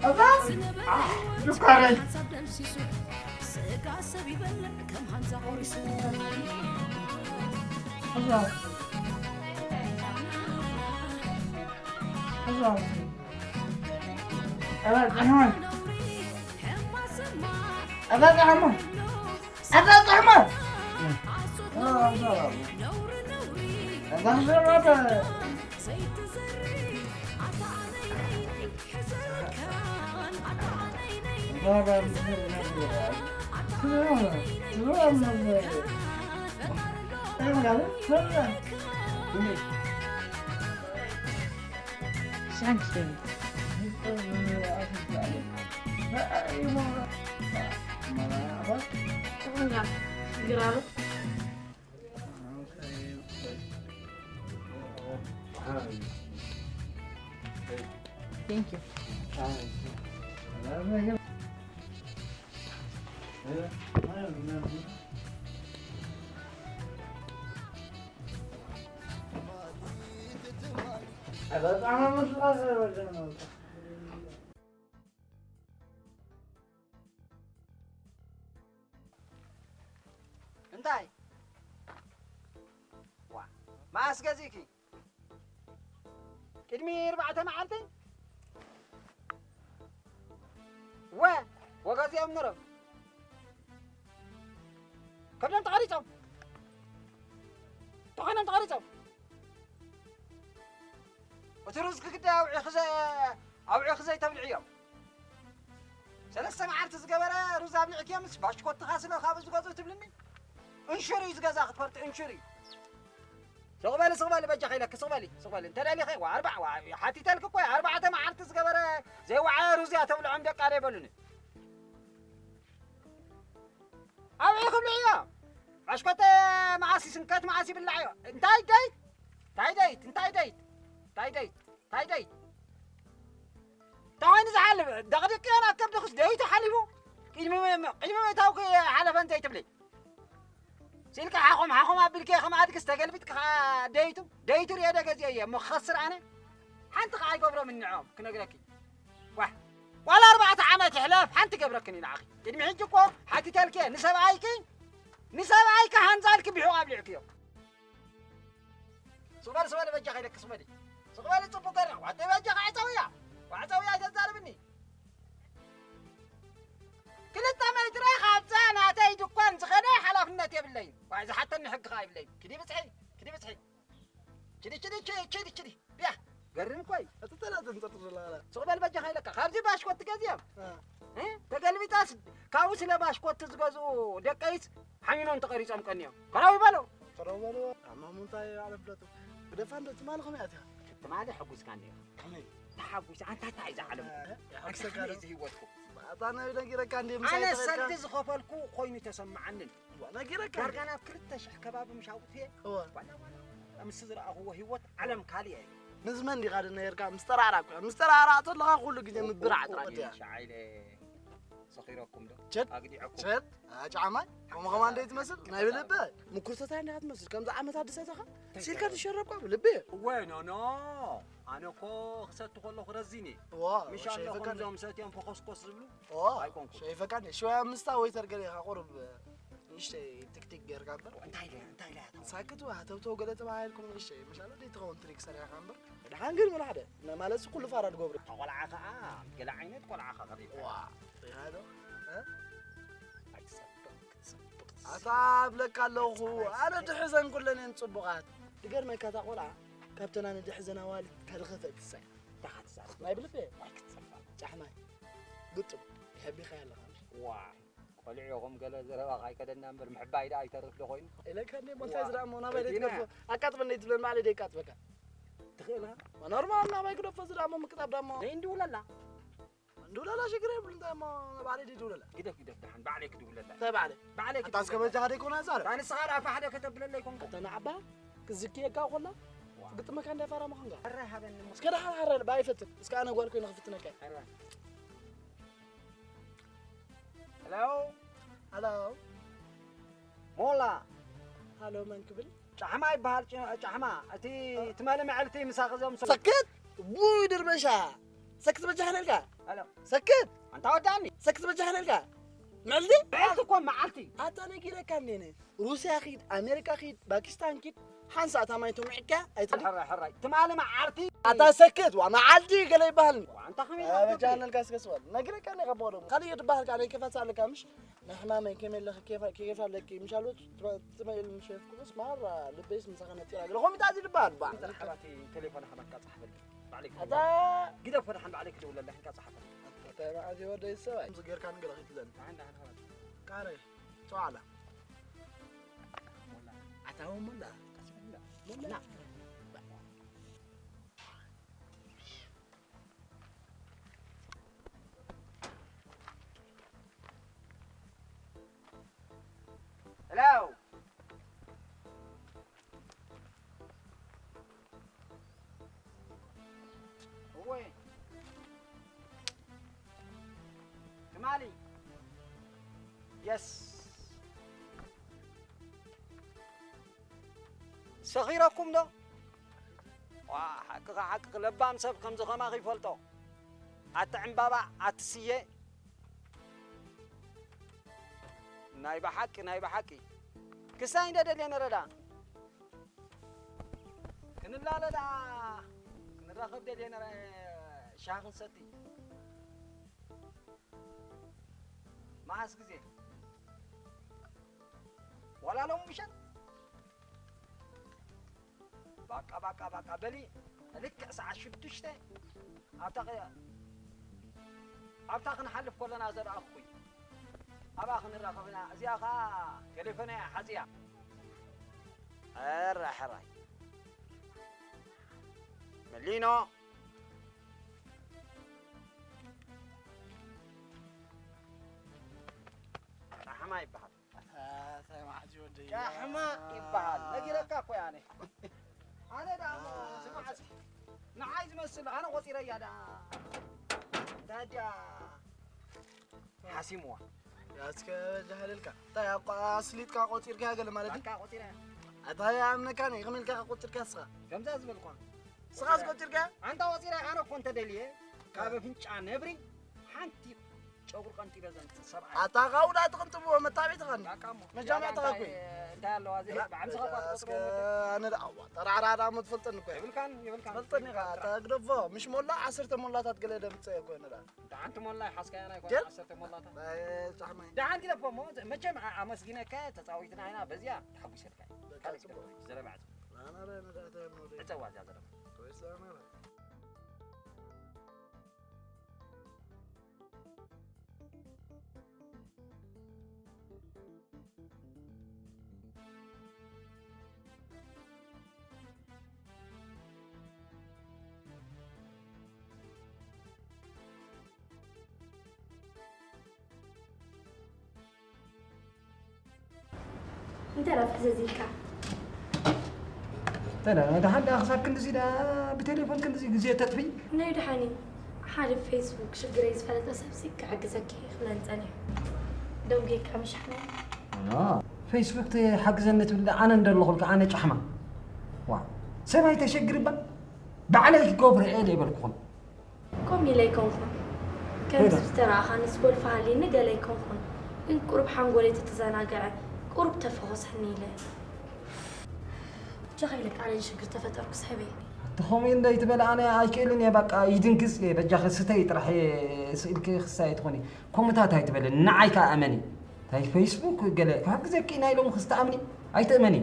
ኣታ! ኣህ፣ ድኳረይ! ኣዛ። ኣዛ። ኣዛ፣ ጥሕማ። ኣዛ፣ ጥሕማ። ኣዛ፣ ጥሕማ። ኣዛ፣ ጥሕማ። Thank you. Thank you. እንታይ? ዋ፣ መኣስ ገዚእኪ? ቅድሚ ኣርባዕተ መዓልቲ? ወ-፣ ወገዚኦም ነሮም። ከብዶም ተቐሪጾም። ተኾይኖም ተቐሪጾም። እቲ ሩዝ ክግደ ኣውዒኺ ዘ-፣ ኣውዒኺ ዘይተብልዕዮም። ሰለስተ መዓልቲ ዝገበረ ሩዝ ኣብሊዕክዮ ምስ ባሽኮትኻ ስለ ካብኡ ዝገዝኡ ትብልኒ? እንሹር እዩ ዝገዛ ክትፈልጢ፣ እንሹር እዩ። ስቕ በሊ፣ ስቕ በሊ፣ በጃኻ ኢለኪ፣ ስቕ በሊ፣ ስቕ በሊ። እንተ ደሊኺ፣ ዋ፣ ኣርባዕ፣ ዋ፣ ሓቲተልኪ እኮ እየ፣ ኣርባዕተ መዓልቲ ዝገበረ ዘይወዓየ ሩዝ እያ ተብልዖም ደቃ ዶ ይበሉኒ። ኣብዒ ክብልዕዮ። ባሽኮተ መዓስ ይስንከት፣ መዓስ ይብላዕዮ። እንታይ ደይት? እንታይ ደይት? እንታይ ደይት? እንታይ ደይት? እንታይ ደይት? እንታይ ኮይኑ ዝሓልፍ? ደቕዲቅዮ ናብ ከብድኽስ ደይቱ ሓሊፉ። ቅድሚ፣ ቅድሚ ምእታውኪ ሓለፈ እንተይትብሊ። ሲልካ ሓኾም፣ ሓኾም ኣቢልኪ ከም ኣድግስ ተገልቢጥካ ደይቱ፣ ደይቱ ርየ ዶ ገዚአ እየ እሞ ክኸስር ኣነ? ሓንቲ ከኣ ኣይገብሮምን ንዕኦም ክነግረኪ። ዋሕ! ዋላ ኣርባዕተ ዓመት ይሕለፍ፣ ሓንቲ ገብረክን እዩ ንዓኺ። ቅድሚ ሕጂ እኮ ሓቲተልኪ እየ፣ ንሰብኣይኪ፣ ንሰብኣይኪ ሃንጻልኪ ብሒቑ ኣብሊዕክዮ። ስቕ በል፣ ስቕ በል፣ በጃኻ ኢለኪ፣ ስቕ በሊ። ስቕ በሊ፣ ጽቡቕ ገርና። ዋዕተ በጃኻ ዕጸውያ። ዋዕጸውያ ኣይተዛርብኒ። ክልተ ሜትሮ ካብዛ ናተይ ድኳን ዝኸደ ሓላፍነት የብለይን። ዋይ፣ ዝሓተኒ ሕጊ ኸኣ የብለይን። ኪዲ ብጽሒ፣ ኪዲ ብጽሒ። ኪዲ፣ ኪዲ፣ ኪዲ፣ ኪዲ፣ ኪዲ። ብያ፣ ገርም እኮ እዩ። እቲ ተላተ ንጸርፍ ዘለና። ስቕ በል በጃኻ ኢለካ። ካብዚ ባሽኮት ትገዝኦም። እ። እ? ተገልቢጣስ ካብኡ ስለ ባሽኮት ዝገዝኡ ደቀይስ ሓሚሞም ተቐሪጾም ቀንዮም። ከራዊ በሎ። ቀረበሉ ኣማሙ እንታይ ኣለ ፍለጡ። ግደፋ እንዶ ትማሊ ከመይ ኣትያ? ትማሊ ሕጉስካ እንዲኻ። ከመይ? ተሓጒሰ። ኣንታ እንታይ እዛ ዓለም? እ፣ ኣንታ ይሓጉሰካ ከመይ ዶ? እዚ ህይወትኩም? ኣታ ናይ ነጊረካ እንዲ ምሳይ ኣነ ተኸድካ? ሰልዲ ዝኸፈልኩ ኮይኑ ተሰማዓንን። ዋ፣ ነጊረካ። ዳርጋ ናብ ክልተ ሽሕ ከባቢ ምሽ ኣውጥየ። እዋ። ዋላ፣ ዋላ፣ ዋላ፣ ምስ ዝረኣኽዎ ህይወት ዓለም ካልእ እዩ። ምስ መን ዲኻ ድነየርካ? ምስ ጠራዕራዕ እኮ። ምስ ጠራዕራዕ ተለኻ ኩሉ ግዜ ምብራዕ ጥራይ። ወዲ ሻዓይለ ሰኺረኩም ዶ? ቸት፣ ኣግዲዐኩም። ቸት፣ ኣጫማይ፣ ከምኡ ከማን ደይ ትመስል? ናይ ብልበ። ምኩርተታይ እንዲኻ ትመስል። ከምዚ ዓመት ኣዲስ ኣበባ እንታይ ሲልካ ትሸረብ እኳ ብልቢ። እወ፣ ኖ፣ ኖ። ኣነ እኮ ክሰቲ ከለኹ ረዚን እየ። ዋ፣ ምሽ ኣለኹም ሸይፈካ እዞም ሰትዮም ፈኾስኮስ ዝብሉ? ዋ፣ ኣይኮንኩን። ሸይፈካ እንደ ሽወያ ምስታ ወይተር ገለ ኢኻ ቁሩብ ንእሽተይ ቲክቲክ ጌርካ እምበር። እንታይ ኢለ፣ እንታይ ኢለ ኣታ? ሳክት ዋ፣ ተብተው ገለ ተባሂልኩም ንእሽተይ። ምሻሎ ደይ ትኸውን ትሪክ ሰሪሕኻ እምበር። ደሓን ግን መላሓደ። ነ-፣ ማለት ኩሉ ፋራ ትገብሩ። ኣታ ቆልዓ ኸዓ፣ ገለ ዓይነት ቆልዓ ኸዓ ኸሪብ። ዋ፣ ሪኻ ዶ? እ? ኣይትጸብቕ፣ ክትጸብቕ። ኣታ እብለካ ኣለኹ፣ ኣነ ድሕዘን ኩለን እየን ጽቡቓት። ድገርመካ እታ ቆልዓ፣ ካብተን ኣነ ድሕዘን ኣዋልድ ካልእ ኸፈት ትሳይ። እንታይ ኸትዛረብ? ናይ ብልቤ። ዋይ ክትጸብቕ። ጫሕማይ። ግጥም። ተሐቢኻ ኣለኻ። ዋ። ቆልዑ ኢኹም ገለ ዘረባ ካይከደና እምበር ምሕባይ ደኣ ኣይተርፍ ዶ ኮይኑ? ኢለካ እንዴ፣ ሞንታይዝ ዋ፣ ደኣ እሞ ናባይ እዚና። ደይትገድፎ? ኣቃጥበኒ ትብለን ባዕለይ ደይቃጥበካ። ትኽእል ኢኻ? ኖርማል፣ ናባይ ግደፎ፣ እዚ ደኣ እሞ ምቅጣብ ደኣ እሞ። ነይ እንድውለላ። እንድውለላ ሽግር የብሉ፣ እንታይ እሞ ባዕለይ ደይድውለላ። ግደፍ፣ ግደፍ፣ ደሓን ባዕለይ ክድውለላ። እንታይ ባዕለይ? ባዕለይ ኣታ እስከ ክድውለላ። በጃኻ ደይኮነ ኣዛ? ኣንስኻ ደኣ ፋሕ ደ ከተብለለይ ኮንካ። ኣታ ንዓባ ክዝክየካ ኮላ፣ ዋ። ግጥመካ እንዳይ ፋራ ምዃንካ። ሕራይ ሃበኒ እሞ። እስከ ደሓን ሓራይ፣ ብኣይ ፈትን። እስከ ኣነ ጓል ኮይነ ክፍትነካ። ሕራይ። ሄሎ። ሃሎ። ሞላ። ሃሎ፣ መን ክብል? ጫሕማ ይበሃል፣ ጭ-፣ ጫሕማ። እቲ ትማሊ መዓልቲ ምሳኺ እዞም ሰ- ሰክት! ውይ፣ ድርበሻ! ሰክት በጃኻ ነልካ? ሃሎ። ሰክት! ኣንታ ወዳኒ። ሰክት በጃኻ ነልካ? መዓልቲ? መዓልቲ እኮ መዓልቲ። ኣታ ነጊረካ እንዴ ነ? ሩስያ ኺድ፣ ኣሜሪካ ኺድ፣ ፓኪስታን ኪድ፣ ሓንሳእ ታማኝ ተምዕካ ኣይትኽእል። ሕራይ፣ ሕራይ። ትማሊ መዓልቲ። ኣታ ሰክት፣ ዋ፣ መዓልቲ ገለ ይበሃል። ዋ፣ ኣንታ ከመይ ዋ፣ ኢልካ በጃ ትብል? ነልካ እስከ ስዋል። ነጊረካ እንዴ ካብ በቕሎም። ካልእ ይድበሃልካ፣ ናይ ከፋት ኣለካ ምሽ? ናይ ሕማመይ ከመይ ኣለኺ? ኬፋ-፣ ኬፍ ኣለኪ? ምሽ ኣልቦት ትመ-፣ ትመይል ምሽ የፍኩስ ማራ ልበይስ ምሳኺ ነጢራ። ገለ ኾሚታ እዚ ድበሃል፣ ባ። እንተ ሓባቲ ቴሌፎን ሓባካ ጻሕፈልኪ። ባዕለይ ኣታ ክድውል። ግደፍ ወደ ሓን ባዕለይ ክድውለላ፣ ሕንካ ጻሕፈልኪ። ኣታ መዓዝ ወደይ ሰብኣይ? ምስ ጌርካ ንገለ ኺትለን። ደሓን፣ ደሓን ሓባቲ። ቃረ፣ ጨዋላ። ሞላ። ኣታ ሞላ። ቀስ በል። ሞላ። ና። ሄሎ። እወ። ትማሊ። የስ። ሰኺረኩም ዶ? ዋ፣ ሓቅኻ ሓቂ፣ ለባም ሰብ ከምዚ ኸማኺ ይፈልጦ። ኣቲ ዕምባባ፣ ኣቲ ስየ። ናይ ብሓቂ፣ ናይ ብሓቂ። ክሳይ እንደ ደልየ ነረ ደኣ። ክንላለ ደኣ። ክንራኸብ ደልየ ነረ፣ ሻሂ ክንሰቲ። መዓስ ግዜ? ዋላ ሎም ምሸት? ባቃ፣ ባቃ፣ ባቃ፣ በሊ፣ ልክዕ ሰዓት ሽዱሽተ ኣብታ ኸ-፣ ኣብታ ክንሓልፍ ከለና ዘርኣኹይ። ኣብኣ ክንራኸብ ኢና። እዚኣ ኸኣ ቴሌፎነይ እያ ሓዚኣ። ሕራይ፣ ሕራይ። መሊኖ። ራሕማ ይበሃል። ኣታ፣ እንታይ መዓት እዩ ወደይ? ጫሕማ ይበሃል። ነጊረካ እኮ እየ ኣነ። ኣነ ደኣ እሞ ስማዕ፣ ንዓይ ዝመስል ኣነ ቆጺረያ ደኣ። እንታይ ድያ ሓሲምዋ? ያስከ ጃህልልካ። እንታይ ኣቋ-፣ ኣስሊጥካ ቆጺርካ ገለ ማለት እዩ? በቃ ቆጺረ። ኣታ ይኣምነካ ነይ፣ ከመይ ኢልካ ቆጺርካ እስኻ? ከምዛ ዝበልኳ። ስኻስ ቆጺርካ? ኣንታ ወጺረ ኣነ እኮ እንተደልየ፣ ካብ ኣፍንጫ ነብሪ ሓንቲ ጨጉሪ ቀንጢበ ዘምጽእ ሰብኣይ። ኣታ ካብ ውዳእቲ ቅንጥብዎ መታቢትኻ እንዲ። በቃ እሞ። መጃምዕትኻ ያዳ እኮ እዩ። እንታይ፣ እንታይ ኣለዋ እዚ? ብዓምስኻ እኳ እስከ ትቆጽርዎ መተ-፣ ኣነ ደኣ፣ ኣዋ፣ ጠራዕራዕ ደኣ እሞ ትፈልጠኒ እኮ እያ። የብልካን፣ የብልካን። ትፈልጠኒ ኢኻ። ኣታ ግደፎ፣ ምሽ ሞላ ዓሰርተ ሞላታት ገለ ደምጽእ እኮ እየ ንዳ። ሓንቲ ሞላ ይሓዝካያ ናይ ጓል ግን ዓሰርተ ሞላታት። ኣይ፣ ጫሕማይ። ደሓን ግደፎ እሞ፣ መቸም ኣ-፣ ኣመስጊነካ ተጻዊትና ኢና፣ በዚኣ ተሓጒሰልካ። በቃ ካልእ ጽቡቕ። ግደፎ፣ ዘረባ ዕጸው። ኣና ረ ንዳ ተምኖ ደ። ዕጸዋ እዚኣ ዘረባ። ኮይስ ኣና ረ። እንታይ ደኣ ፍሕዘዝ ኢልካ? እንታይ ደኣ፣ ደሓን ደኣ ክሳብ ክንድዚ ደኣ ብቴሌፎን ክንድዚ ግዜ ተጥፍኢ? ናይ ደሓን እዩ። ሓደ ፌስቡክ ሽግረይ ዝፈለጠ ሰብሲ ክሕግዘኪ ክብለኒ ጸኒሑ። ደንጒየካ ምሽ ሓናይ? ኖ፣ ፌስቡክ ትሓግዘኒ ትብል ደኣ ኣነ እንደለኹልካ ኣነ ጫሕማ። ዋ፣ ሰብ ኣይተሸግር እባ። ባዕለይ ክገብሮ እየ ዘይበልኩኹን። ከምኡ ኢለ ኣይኮንኩን። ከምዚ ከይዳ? ዝተረኣኻንስ ጎልፊ ሃልዩኒ ገለ ኣይኮንኩን። ግን ቁሩብ ሓንጎለይ ተተዘናግዐ፣ ቁሩብ ተፈኾሰኒ ኢለ። በጃኻ ኢለካ ኣነ ሽግር ተፈጠርኩስ ህበይ። ኣቲ ከምኡ እንደ ይትበል ኣነ ኣይክእልን እየ በቃ ይድንግጽ እየ በጃኺ ስተይ ጥራሕ እየ ስኢልኪ ክሳይ ትኾኒ። ከምኡታት ኣይትበልን ንዓይ ከኣ እመኒ። እንታይ ፌስቡክ ገለ ክሕግዘኪ ናይ ሎሚ ክስተኣምኒ ኣይትእመኒ።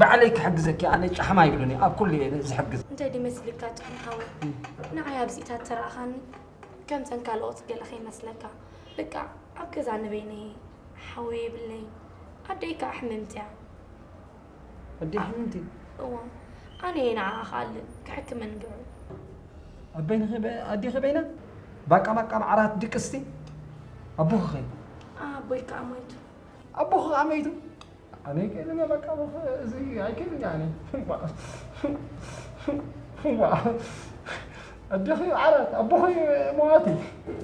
ባዕለይ ክሕግዘኪ ኣነ ጫሕማ ይብሉኒ ኣብ ኩሉ እየ ዝሕግዝ። እንታይ ድዩ መሲልካ ጥዑም ሓወይ? ንዓይ ኣብዚታት ተረኣኻኒ ከምተን ካልኦት ገለ ከይመስለካ። በቃ ኣብ ገዛ ንበይነይ ሓወይ የብለይ። ኣደይ ከኣ ሕምምቲ እያ። ኣደይ ሕምምቲ? እዋ ኣነ እየ ንዓኣ ክኣልን ክሕክምን ድዑል። ኣበይንኺ በ-፣ ኣዴኺ በይና? ባቃ ባቃ ብዓራት ድቅስቲ? ኣቦኺ ኸ? ኣቦይ ከኣ ሞይቱ። ኣቦኺ ከኣ ሞይቱ? ኣነ ኣይክእልን እየ፣ በቃ፣ ኣቦኺ፣ እዚ ኣይክእልን እየ ኣነ። ዋ። ዋ። ኣደኺ ዓራት፣ ኣቦኺ መዋቲ።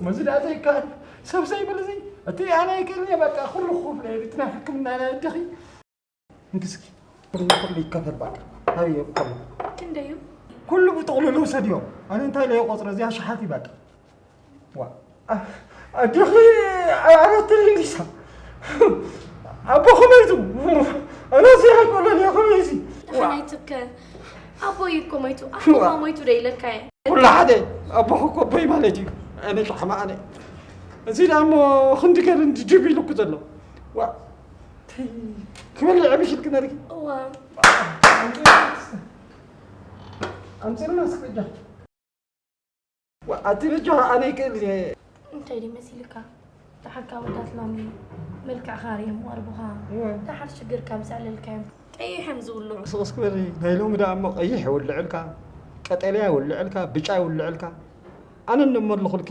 መዚ ደኣ ዘይከኣል። ሰብ ዘይብል እዚ። እቲ ኣነ ኣይክእልን እየ፣ በቃ፣ ኩሉ ክኸፍሎ እየ። እቲ ናይ ሕክምና ናይ ኣደኺ። እንኪ እስኪ፣ ኩሉ፣ ኩሉ ይከፈል በቃ። ሃብዮ ኩሉ። ክንደዩ? ኩሉ ብጥቕልሉ ውሰድዮ። ኣነ እንታይ ለየ ቆጽረ እዚኣ ሸሓት እዩ በቃ። ዋ። ኣ-፣ ኣጆኺ፣ ኣረትልኝ ዲሳ። ኣቦ ከመይቱ? ኣነ እዚ ኣይኮነን እየ ከመይሲ። ዋ። ደሓናይ ትከ። ኣቦይ እኮ ሞይቱ። ኣቦኻ ዋ። ሞይቱ ዶ ኢለካ እየ? ኩሉ ሓደ። ኣቦኺ እኮ ኣቦይ ማለት እዩ። ኣነ ጫሕማ ኣነ። እዚ ደኣ እሞ ክንዲ ገለ እንዲ ድብ ኢሉ እኮ ዘሎ። ዋ። ክበልዕ ዕብሽ ኢልክና ዲኺ? እዋ። ኣምፅእልና እስኪ በጃ። ዋ፣ ኣቲ በጃ ኣነ ይክእል እየ። እንታይ ድዩ መሲልካ? ደሓርካ ኣወዳት ሎሚ መልክዕኻ ርእዮም ቀርቡኻ። እወ። ደሓር ሽግርካ ምስ ኣዕለልካዮም ቀይሖም ዝውልዑ። ስቕ እስኪ በሊ፣ ናይ ሎሚ ደኣ እሞ ቀይሕ ይውልዕልካ፣ ቀጠልያ ይውልዕልካ፣ ብጫ ይውልዕልካ። ኣነ እሞ ኣለኹልኪ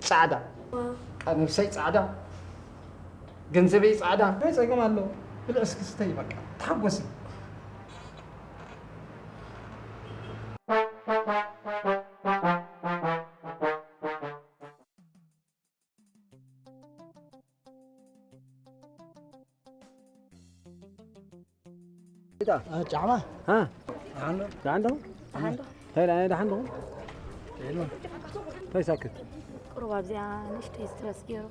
ጻዕዳ። እዋ። ቃ ነብሰይ ጻዕዳ፣ ገንዘበይ ጻዕዳ። እንታይ ጸገም ኣሎ? ብልዒ እስኪ ስተይ በቃ፣ ተሓጎሲ። ጫማ? ها؟ عنده؟ عنده؟ عنده؟ هاي العين ده عنده؟ عنده؟ هاي ساكت. ቁሩብ ኣብዚኣ ንእሽተይ ስትረስ ገይሩ።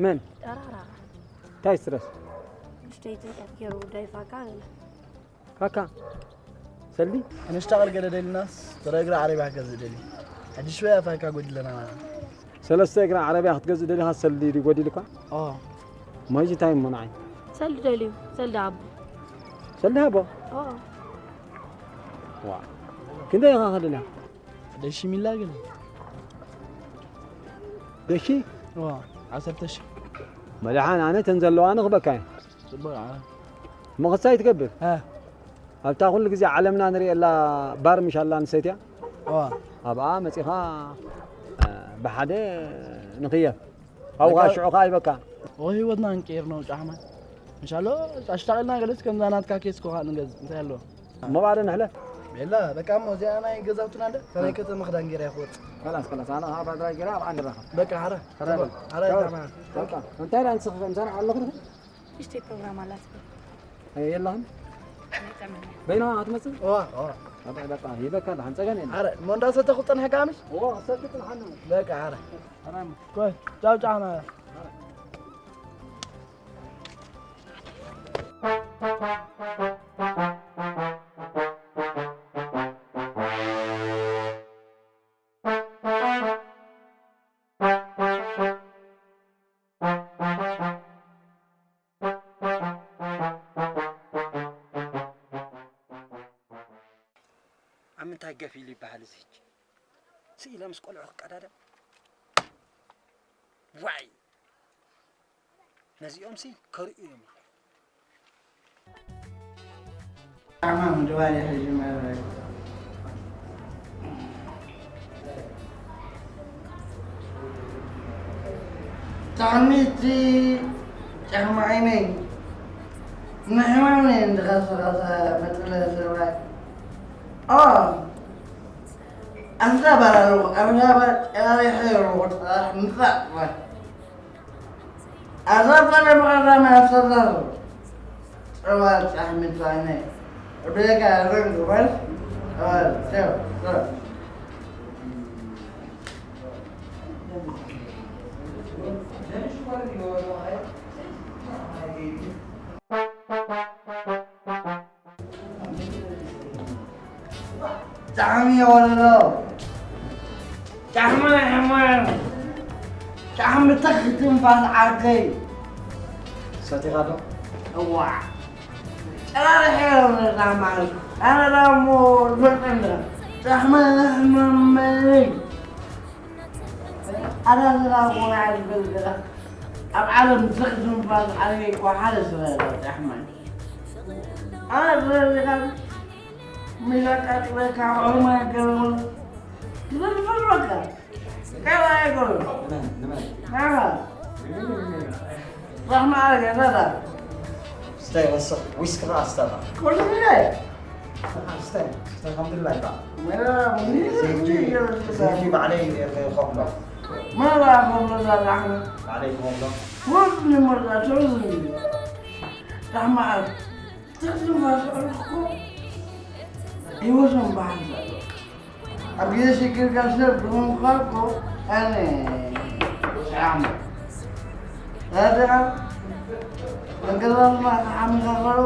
መን? ጠራራ። እንታይ ስትረስ? ንእሽተይ ጭንቀት ገይሩ ዳይፋካ ገለ። ካካ፣ ሰልዲ? ኣነ ሽታቕል ገለ ደሊናስ፣ ተረ እግራ ዓረብያ ክገዝእ ደሊ። ሕጂ ሽወያ ፋካ ጎዲለና። ሰለስተ እግራ ዓረብያ ክትገዝእ ደሊኻ ሰልዲ ድዩ ጎዲልኳ? ኦ። ማይዚ እንታይ እሞ ንዓይ? ሰልዲ ደልዩ፣ ሰልዲ ሃቦ። ሰልዲ ሃቦ? ኦ። ዋ። ክንደይ ኢኻ ከደልያ? ደሺ ሚላ ግን። ደሺ? ዋ፣ ዓሰርተ ሺህ። መድሓን ኣነ ተን ዘለዋ ንኽበካ እየ። ጽቡቕ፣ ዓ። መኸሳ ይትገብር። እ። ኣብታ ኩሉ ግዜ ዓለምና ንርእየላ ባር ምሽ ኣላ ኣንስተይትያ? እዋ። ኣብኣ መጺኻ፣ እ፣ ብሓደ ንኽየር። ኣብኡ ኸኣ በቃ ሽዑ ኸኣ ይበካ። ወይ ህይወትና ንቀይር ነው ጫሕማ። እንሻሎ፣ ኣሽታቒልና ገለስ ከምዛ ናትካ ኬስ ኮኻ ንገዝ፣ እንታይ ኣሎ? እሞ ባዶ ንሕለፍ። ቤላ፣ በቃ እሞ እዚኣ ናይ ገዛውትና እንደ፣ እታ ናይ እ። ከተማ ክዳን ገይራ እያ ክወጽእ። ከላስ፣ ከላስ፣ ኣነ ኸኣ ባድራይ ገይረ ኣብኣ ንራኸብ። በቃ፣ ሓረ። ሓረ። ሓረ፣ ቻው። ጫሕማ። በቃ፣ እንታይ ደኣ ንስኺ ከምዛ ኣለኹ ዲኺ? ንእሽተይ ፕሮግራም ኣላት። ኣይ፣ የላህን? ኣይጠመን። በይና ኣትመጽእ? እዋ፣ እዋ። ኣባይ በቃ፣ ይበካ፣ ደሓን ጸገም የለን። ኣረ፣ እሞ እንዳሰተኹ ጸንሐካ ምሽ? እዋ፣ ሰቲ ጽንሓና። በቃ፣ ኣረ። ኣረ፣ እሞ። ኮይ፣ ጫው፣ ጫው፣ ና። ኣረ። ኣብ ምንታይ ገፍ ኢሉ ይበሃል እዚ ሕጂ? ስኢለ ምስ ቆልዑ ክቀዳደም? ዋይ! ነዚኦምሲ ከርእዩ እዮም። ኣማም ድባይ ሕጂ መረብ። ጣዕሚቲ ጫማ ዓይነይ። ንሕማም እንድኸሰኸሰ መጥለ ሰብኣይ። ኦ፣ ኣንታ ባራሩ፣ ኣብዛ ባር ጨራሪሐ ይርውጥ፣ ምጻእ። ኣዛ ጠለብ ቀዳማይ ኣስተዛዝር። ጸባ ጻሕሚ ጻይነ። ብለካ ርግ በል። ጸባ ጸባ ጸባ። ጣዕሚ የወለሎ። ጣዕሚ ሕማም። ጣዕሚ ትኽ ትንፋስ ዓርከይ። ሰቲኻ ዶ? እዋዕ። ጨራርሐ የወለላ ማለት። ኣነ ዳሞ ልፈልጠ እንደ። ጣዕሚ ሕማም መለይ። ኣዳስራ ኮና ዝበልገላ ኣብ ዓለም ትኽ ትንፋስ ዓርከይ እኮ ሓደ ስለ ጣዕሚ። ኣነ ስለዚኻ ምሽ ኣቃጥለካ፣ ዑርማ ገረመ። ዝፈልፈልበካ። ካልኣይ ኣይኮነን። ንመን? ንመን? ንዓኻ። ንመን? ንመን? ራሕማ ኣረገ፣ ናታ። ስታይ፣ ወስኽ፣ ዊስኪ ኸዓ ስታታ። ኩሉ ግዜ። ስታይ፣ ስታይ፣ ኣልሓምዱሊላህ ይባ። መራ፣ ዘይጂ፣ ዘይጂ ባዕለይ ከፍሎ። መራ፣ ከፍሎ፣ ዛ ራሕማ። ባዕለይ ከፍሎ። ወድ ንመራ፣ ሰው ዝብል። ራሕማ ኣረገ። ትርጉም ኣስዕርኩ ህይወቶም ባህል ዘሎ ኣብ ግዜ ሽግር ካብ ሰብ ዝኾንኳ እኮ ኣነ ሰላም። ታዲያ መንገዶም ማተሓመሳሰሉ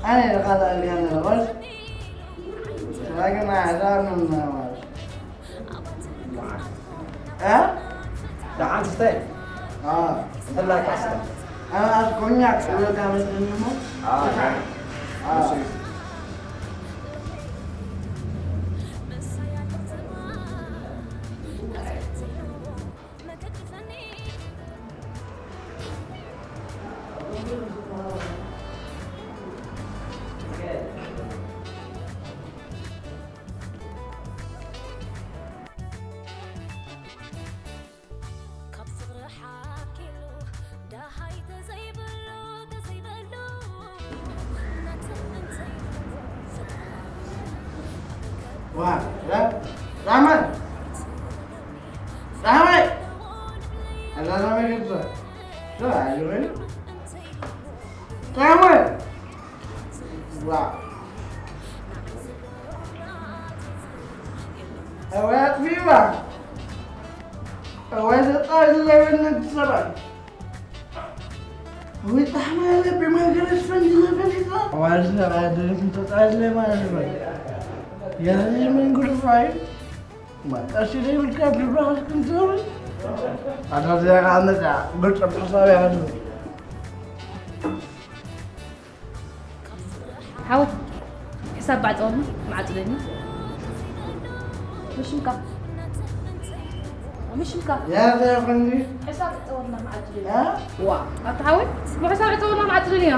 ኣነ ልኻል ኣልያ ነበር። ስራግና ሕሳብ ምናማሽ። እ? ደሓን ስተ? አ። እንተላይ ካስተ? አ፣ ኣስኮኛ ክብለካ መስለኒ እሞ። አ፣ አ። እሱ እዩ። ካብ ፍቕሪ ሓኪሉ ደሃይ ተዘይብሉ፣ ተዘይብሉ፣ ናትም እንተይብሉ ፍቕሪ ዋ፣ ራ-፣ ራመን! ራመን! ራመን! ራመን! ኣወያት ቪቫ! ኣወያት ኣጣይ ዝለበነ ሰብኣይ! ወይ ጣዕማ ያለብኝ ማገረሽ ፈንጂ ነበር ይዛ። ዋልሰ ባደረግን ተጣለ ማለት ነው። ያለ መንግስት ፋይል ማጣሽ ላይ ብልካ ብልባስ ክንዘሩ። ኣታ ዚያ ቃመታ ብልጽ ሐሳብ ያሉ። ሓወይ፣ ሕሳብ ባዕጠወልና መዓጽደኒ። ምሽምካ። ምሽምካ። ያ፣ ያ፣ ፈንጂ። ሕሳብ ዕጠወልና መዓጽደኒ። ያ? ዋ፣ ኣታ ሓወይ፣ ብሕሳብ ዕጠወልና መዓጽደኒ እያ።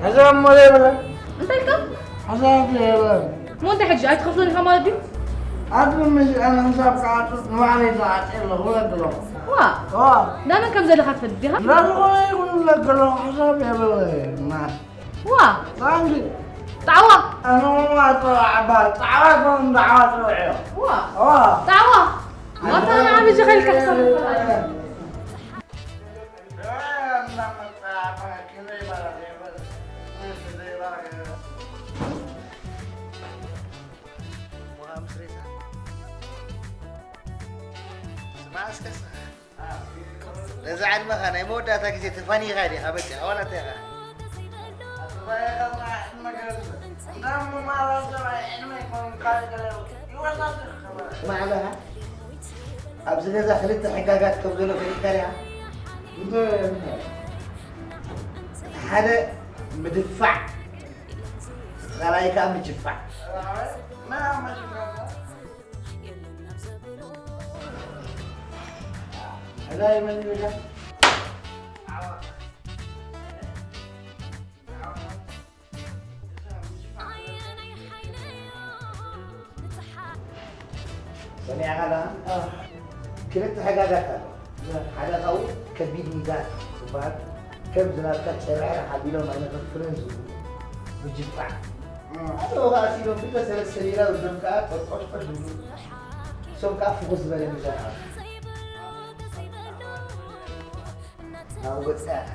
ሕሳብ እሞ ዘይብለ። እንታይ ኢልካ? ሕሳብ ዘይብለ። እሞ እንታይ ሕጂ ኣይትኸፍሎን ኢኻ ማለት ድዩ? ኣቲ ምሽ ኣነ ሕሳብ ክዓጽድ ንባዕለይ ተዓጽየ ኣለኹ እብለኪ ኣለኹ። ዋ፣ ዋ። እንዳ መን ከም ዘለኻ ትፈልጥ ዲኻ? እንዳ ዝኾነ ይኹን እብለኪ ኣለኹ፣ ሕሳብ የብለይን። ዋ! ጣንጂ። ጣዕዋ! ኣነ ዋ ጣዕዋ ዓባ፣ ጣዕዋ ኮን ጣዕዋ ጽውዕዮ። ዋ! ዋ! ጣዕዋ! ዋታ ንዓብ እዚ ኸይልካ ክሳብ ስማ እስከ ነዛ ዕድመኻ ናይ መወዳእታ ግዜ ተፋኒኻ ዲኻ? በቃ፣ ዋላ እንታይ ኢኻ? ስማዕ ኣለኻ? ኣብዚ ገዛ ክልተ ሕጋጋት ከም ዘሎ ፈሊጥካ ዲኻ? እንታይ? ሓደ ምድፋዕ፣ ካልኣይ ከኣ ምጅፋዕ። ሕራይ መን ይብላ? ሰሚዕካ ኣለኻ? ክልተ ሕጋጋት ኣሎ። ሓደ ካብኡ ከቢድ ሚዛን ዝበሃል፣ ከም ዝናብካ ጨርዕር ሓቢሎም ኣይነፈፍርን ዝብሉ ብጅባዕ ኣለዉ። ከዓ ሲሎም ክልተ ሰለስተ ቢራ ወዶም ከዓ ቆሽቆሽ ዝብሉ፣ እሶም ከዓ ፍኹስ ዝበለ ሚዛን ኣብ ኣብ ወፃኢ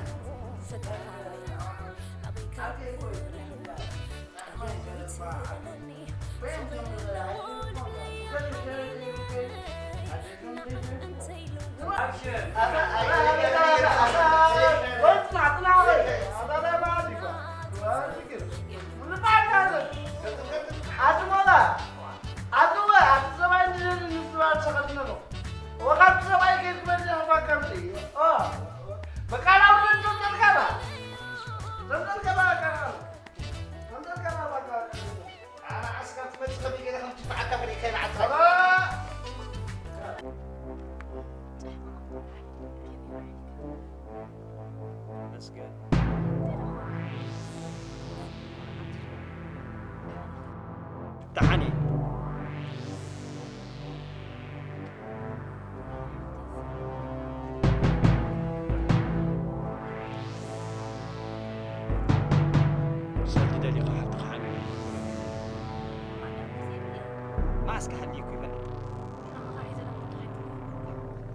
ኣነ ዓስከር ትመጽእ ከመይ ገይረ ከም ትፍዓካ ፈሊጠ ከይንዓካ። መስገን። ደሓን እየ። ሰልዲ ደሊኻ ሓፍትኻ ሓሚመ። መዓስ ክሓልየኩ ይበል።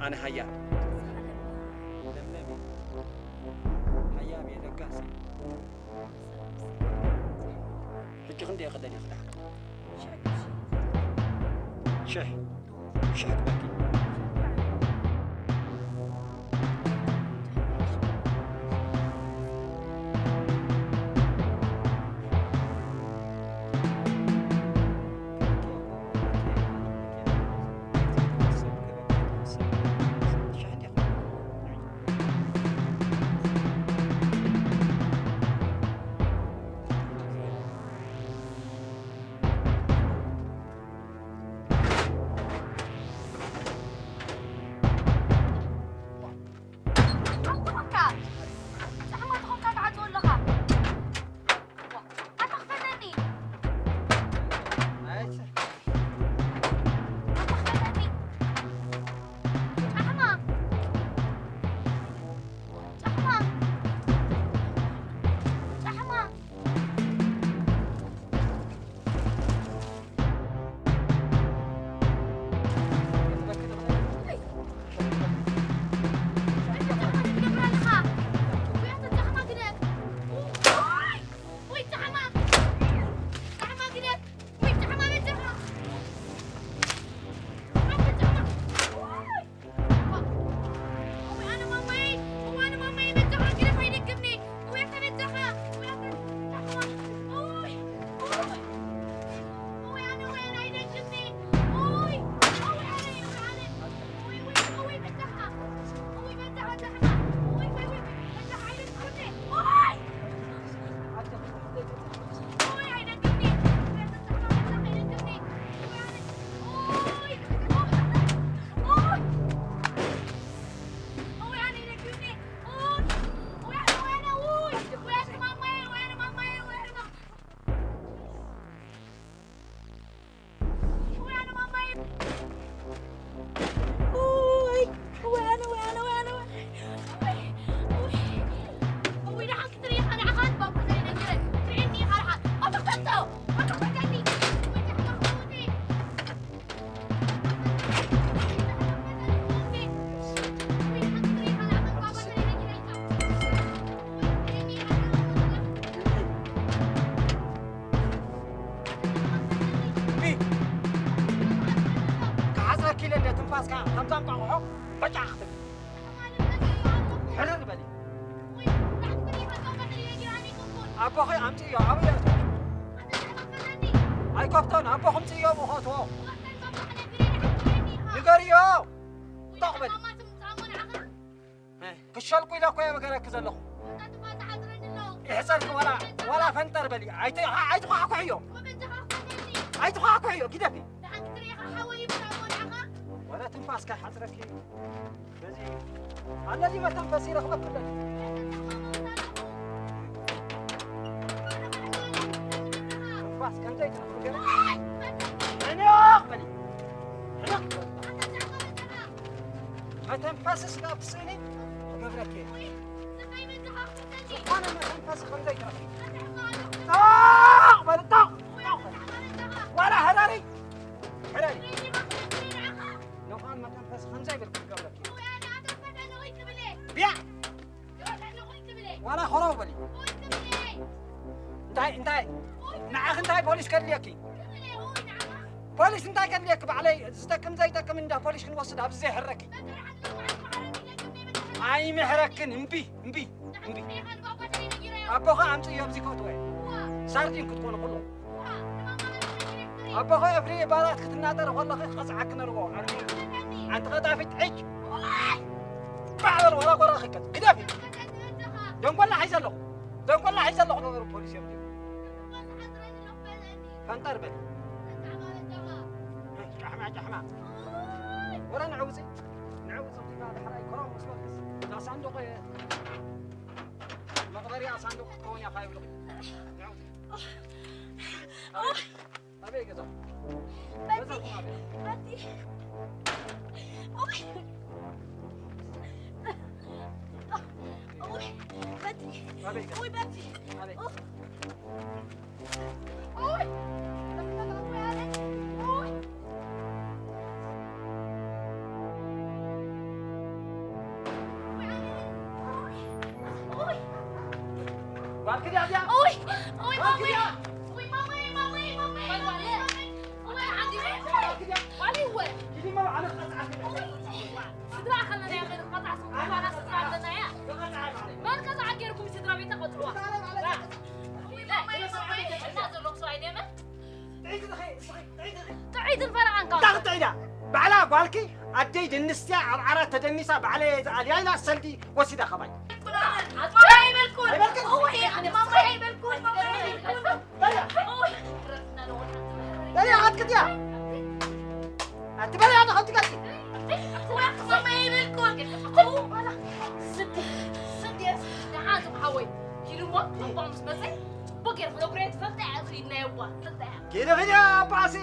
ኣነ ሃያ። ለምለሚ። ሃያ ብየ ለጋሲ። ሕጂ ክንደይ ክደልዩ ክልሓት? ሽሕ። ሽሕ ክበኪ። ኣንተ ኾንካ ጫሕማ ተኾንካ ትዓጽዎ ኣለኻ። ኣታ ክፈተኒ። ኣታ ክፈተኒ። ጫሕማ። ጫሕማ። ጫሕማ። ክሓጽረኪ ኢለ እንደ ትንፋስካ ከምዛ እንቋቑሖ በጫ ክትብል። ሕርር በሊ። ኣቦኺ ኣምጽእዮ፣ ኣብኡ እየ። ኣይከፍቶን፣ ኣቦኺ ኣምጽእዮ፣ ብኡ ከእትዎ። ንገርዮ። ጦቕ በሊ። ክሸልኩ ኢለ እኮ እየ በገረኪ ዘለኹ። ይሕጸርኪ ዋላ፣ ዋላ ፈንጠር በሊ። ኣይት-፣ ኣይትኳሕኩሕዮ። ኣይትኳሕኩሕዮ፣ ግደፊ። ወላ ትንፋስካ ሓጽረኪ። በዚ ኣለዚ መተንፈሲ ረኽበኪ ኣለኒ። ትንፋስ ከምዘይ ትነፍገ። ሕንቕ በሊ። ሕንቕ በሊ። መተንፈሲ ስጋብ ትስእኒ ክገብረኪ እየ። ዝኾነ መተንፈሲ ከም ዘይትረኽቢ። ጣቕ በል፣ ጣቕ፣ ጣቕ በል። ዋላ ሕረሪ፣ ሕረሪ። ዝኾነ መተንፈሲ ከም ዘይብልኪ ክገብረኪ። ቢያ! ዋላ ኾረው በሊ። እንታይ፣ እንታይ? ንዓኺ እንታይ ፖሊስ ከድልየኪ? ፖሊስ እንታይ ከድልየኪ? ባዕለይ ዝጠቅም ዘይጠቅም እንዳ ፖሊስ ክንወስድ ኣብዚ ዘይሕረኪ። ኣይምሕረክን፣ እምቢ፣ እምቢ፣ እምቢ። ኣቦኻ ኣምፅዮ ኣብዚ ክእትወ። ሳርዲን ክትኮኑ ኩሉ። ኣቦኻ እፍሪ ባራት ክትናጠር ከለኺ ክቐፅዓኪ ነርዎ። ኣንቲ፣ ኣንቲ ቀጣፊት ሕጅ። ባዕበል ወላ ጎራ ክቀጥ። ግደፊ። ደንቆላ ሒዘ ኣለኹ። ደንቆላ ሒዘ ኣለኹ ነበሩ ፖሊስ እዮም። ፈንጠር በል። ጫሕማ፣ ጫሕማ። ወረ ንዕውፂ። ንዕውፂ ዲና ዳሕራይ ኮራው መስበክስ። እዛ ሳንዱቕ መቕበሪያ ሳንዱቕ ክትከውን እያ ካብ ይብሉ። ንዕውፂ። ኣበይ ገዛ? ገዛ በቲ፣ ኹን ኣበይ? በቲ። ኦይ። ኦይ፣ በቲ። ኣበይ ገዛ? ኦይ፣ በቲ። ኣበይ? ኦይ። ኦይ። ኦይ። ጓልኪ ድያ እዚኣ? ኦይ፣ ኦይ፣ ጓልኪ ማማይ፣ ድያ? ኦይ፣ ማማይ፣ ማማይ፣ ማማይ፣ ማማይ፣ ማማይ፣ ማማይ። ኦይ፣ ሓንቲ ጓልኪ ድያ? ጓል ይወ። ሂዲ እሞ ኣነ ክቐፅዓኪ። ኦይ፣ ስድራ ከለና እያ፣ መን ክቐፅዓ ስም ኣነ ክቐፅዓ ስም ኣለና እያ። ክቐፅዓ ማለት። መን ቀፅዓ ገይርኩም ስድራ ቤት ተቐፅዕዋ? ስድራ ማለት። ኦይ፣ ማማይ፣ ማማይ። እና ዘለኩም ሰብኣይ ደመ? ጥዒት ኢኺ፣ ጥዒት ኢኺ። ጥዒት ኢኺ። ጥዒትን ፈረቓን ካብ እንታይ ክትጥዒዳ? ባዕላ ጓልኪ ኣደይ ድንስትያ ኣብ ዓራት ተደኒሳ ባዕለይ እየ ዝኣልያ ኢላ ሰልዲ ወሲዳ ካባይ። ኣትማ ኣይበልኩን። ኣይበልክን። እወ፣ ኣትማ ኣይበልኩን። በላ። በላ፣ ኣትክትያ። ኣቲ በላ፣ ኣቲ ከምቲ ቀልዲ። ኣትማ ኣይበልኩን። ስዲ፣ ስዲ፣ ደሓን ዝም ሓወይ። ኢሉ እሞ፣ ኣቦ ምስ መጸ፣ ጽቡቕ ገይረ ክነግሮ እየ። ትፈልጣ እያ፣ እዚ ኢድና የዋ፣ ትፈልጣ እያ። ኪዲ ኺዲ ኣባሲ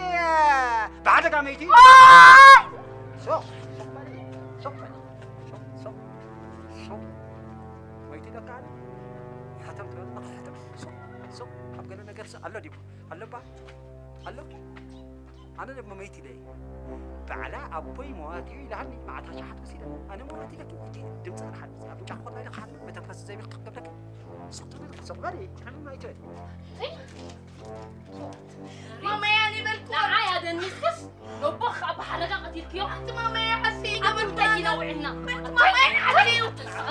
ብሓደጋ መይቲ። ዋይ! ሶቕ፣ ሶቕ በሊ፣ ሶቕ በሊ፣ ሶቕ፣ ሶቕ፣ ሶቕ። መይቲ ደካ ኣለ። ሕተም ትበል፣ ሕተም። ሶቕ፣ ሶቕ። ኣብ ገለ ነገር ስ-፣ ኣሎ ዲቡ? ኣሎ እባ? ኣሎ? ኣነ ደሞ መይቲ ኢለ እየ። ባዕላ ኣቦይ መዋቲ እዩ ኢላሃኒ፣ መዓት ኣሽሓት ወሲዳ። ኣነ መዋቲ ኢለኪ፣ እቲ ድምፂ ክሓልፍ፣ ኣፍንጫ ክኾና ኢለ ክሓልፍ፣ መተንፈሲ ዘይብልኪ ክገብረኪ። ሶቕ ትበሊ፣ ሶቕ በሊ፣ ሓሚም ኣይትበሊ። እይ! ማማይ ኣነ በልኩ። ንዓይ ኣደኒስክስ፣ ነቦ ከዓ ብሓደጋ ቀቲልክዮ። ኣንቲ ማማይ ዓፊ ኣንቲ ገበርኩ። እንታይ ኢና ውዒልና? ኣንቲ ማማይ ዓፊ እዩ።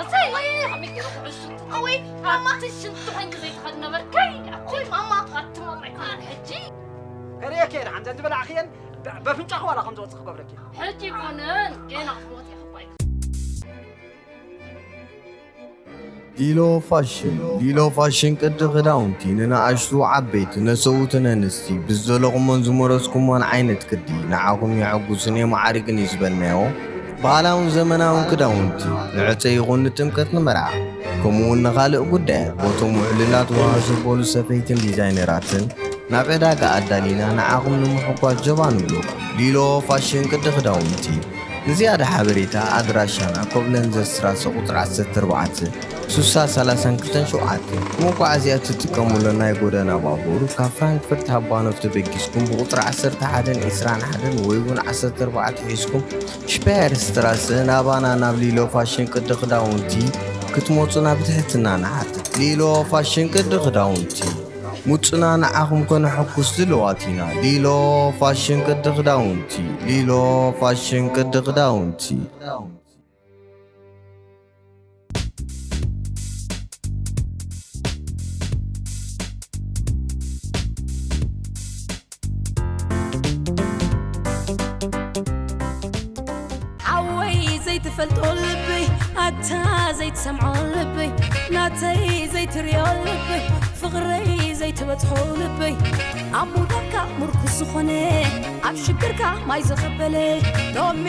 ኣሰይ፣ ወይ፣ ከመይ ገይሩ ክዕሱ? ኣወይ፣ ማማ። ኣንቲ ሽንቲ ኮይንኪ ዘይትኸዲ ነበርኪ። ኣቲ ወይ፣ ማማ። ኣቲ ማማይ ኮነን ሕጂ። ከርእየኪ እየ፣ ሓንተ እንትበላዕክየን፣ ብ-፣ በፍንጫኺ ዋላ ከም ዝወፅእ ክገብረኪ። ሕጂ ይኮነን፣ ገና ክትሞት ኢኺ እኮ። ሊሎ ፋሽን። ሊሎ ፋሽን ቅዲ ክዳውንቲ ንንኣሽቱ ዓበይቲ፣ ነሰውትን ኣንስቲ፣ ብዝደለኹሞን ዝመረጽኩሞን ዓይነት ቅዲ፣ ንዓኹም የሐጉስን የማዕርግን እዩ ዝበልናዮ። ባህላውን ዘመናውን ክዳውንቲ፣ ንዕጸ ይኹን ንጥምቀት ንመርዓ፣ ከምኡውን ንኻልእ ጉዳያት፣ ቦቶም ውዕሉላት ወሃቢ ዘበሉ ሰፈይትን ዲዛይነራትን፣ ናብ ዕዳጋ ኣዳሊና ንዓኹም ንምሕጓስ ጀባ ንብለኩም። ሊሎ ፋሽን ቅዲ ክዳውንቲ። ንዝያዳ ሓበሬታ ኣድራሻና ኮብለንዘ ስትራሰ ቁጽሪ ዓሰርተ ኣርባዕተ፣ ስሳ ሰላሳን ክልተን ሸውዓተ። መጓዓዝያ እትጥቀሙሉ ናይ ጎደና ባቡር ካብ ፍራንክፈርት ሃባኖፍ ተበጊስኩም ብቁጽሪ ዓሰርተ ሓደን ዕስራን ሓደን ወይ እውን ዓሰርተ ኣርባዕተ ሒዝኩም ሽፓየር ስትራሰ ናባና ናብ ሊሎ ፋሽን ቅዲ ክዳውንቲ ክትመጹና ብትሕትና ንሓትት። ሊሎ ፋሽን ቅዲ ክዳውንቲ። ምጹና ንዓኹም ከነሐጉስ ድሉዋት ኢና። ሊሎ ፋሽን ቅዲ ክዳውንቲ። ሊሎ ፋሽን ቅዲ ክዳውንቲ። ሓወይ ዘይትፈልጦ ልበይ፣ ኣታ ዘይትሰምዖ ልበይ፣ ናተይ ዘይትሪኦ ልበይ፣ ፍቕረይ ዘይትበጽሖ ልበይ፣ ኣብ ሙዳካ ምርኩስ ዝኾነ፣ ኣብ ሽግርካ ማይ ዘኸበለ፣ ሎሚ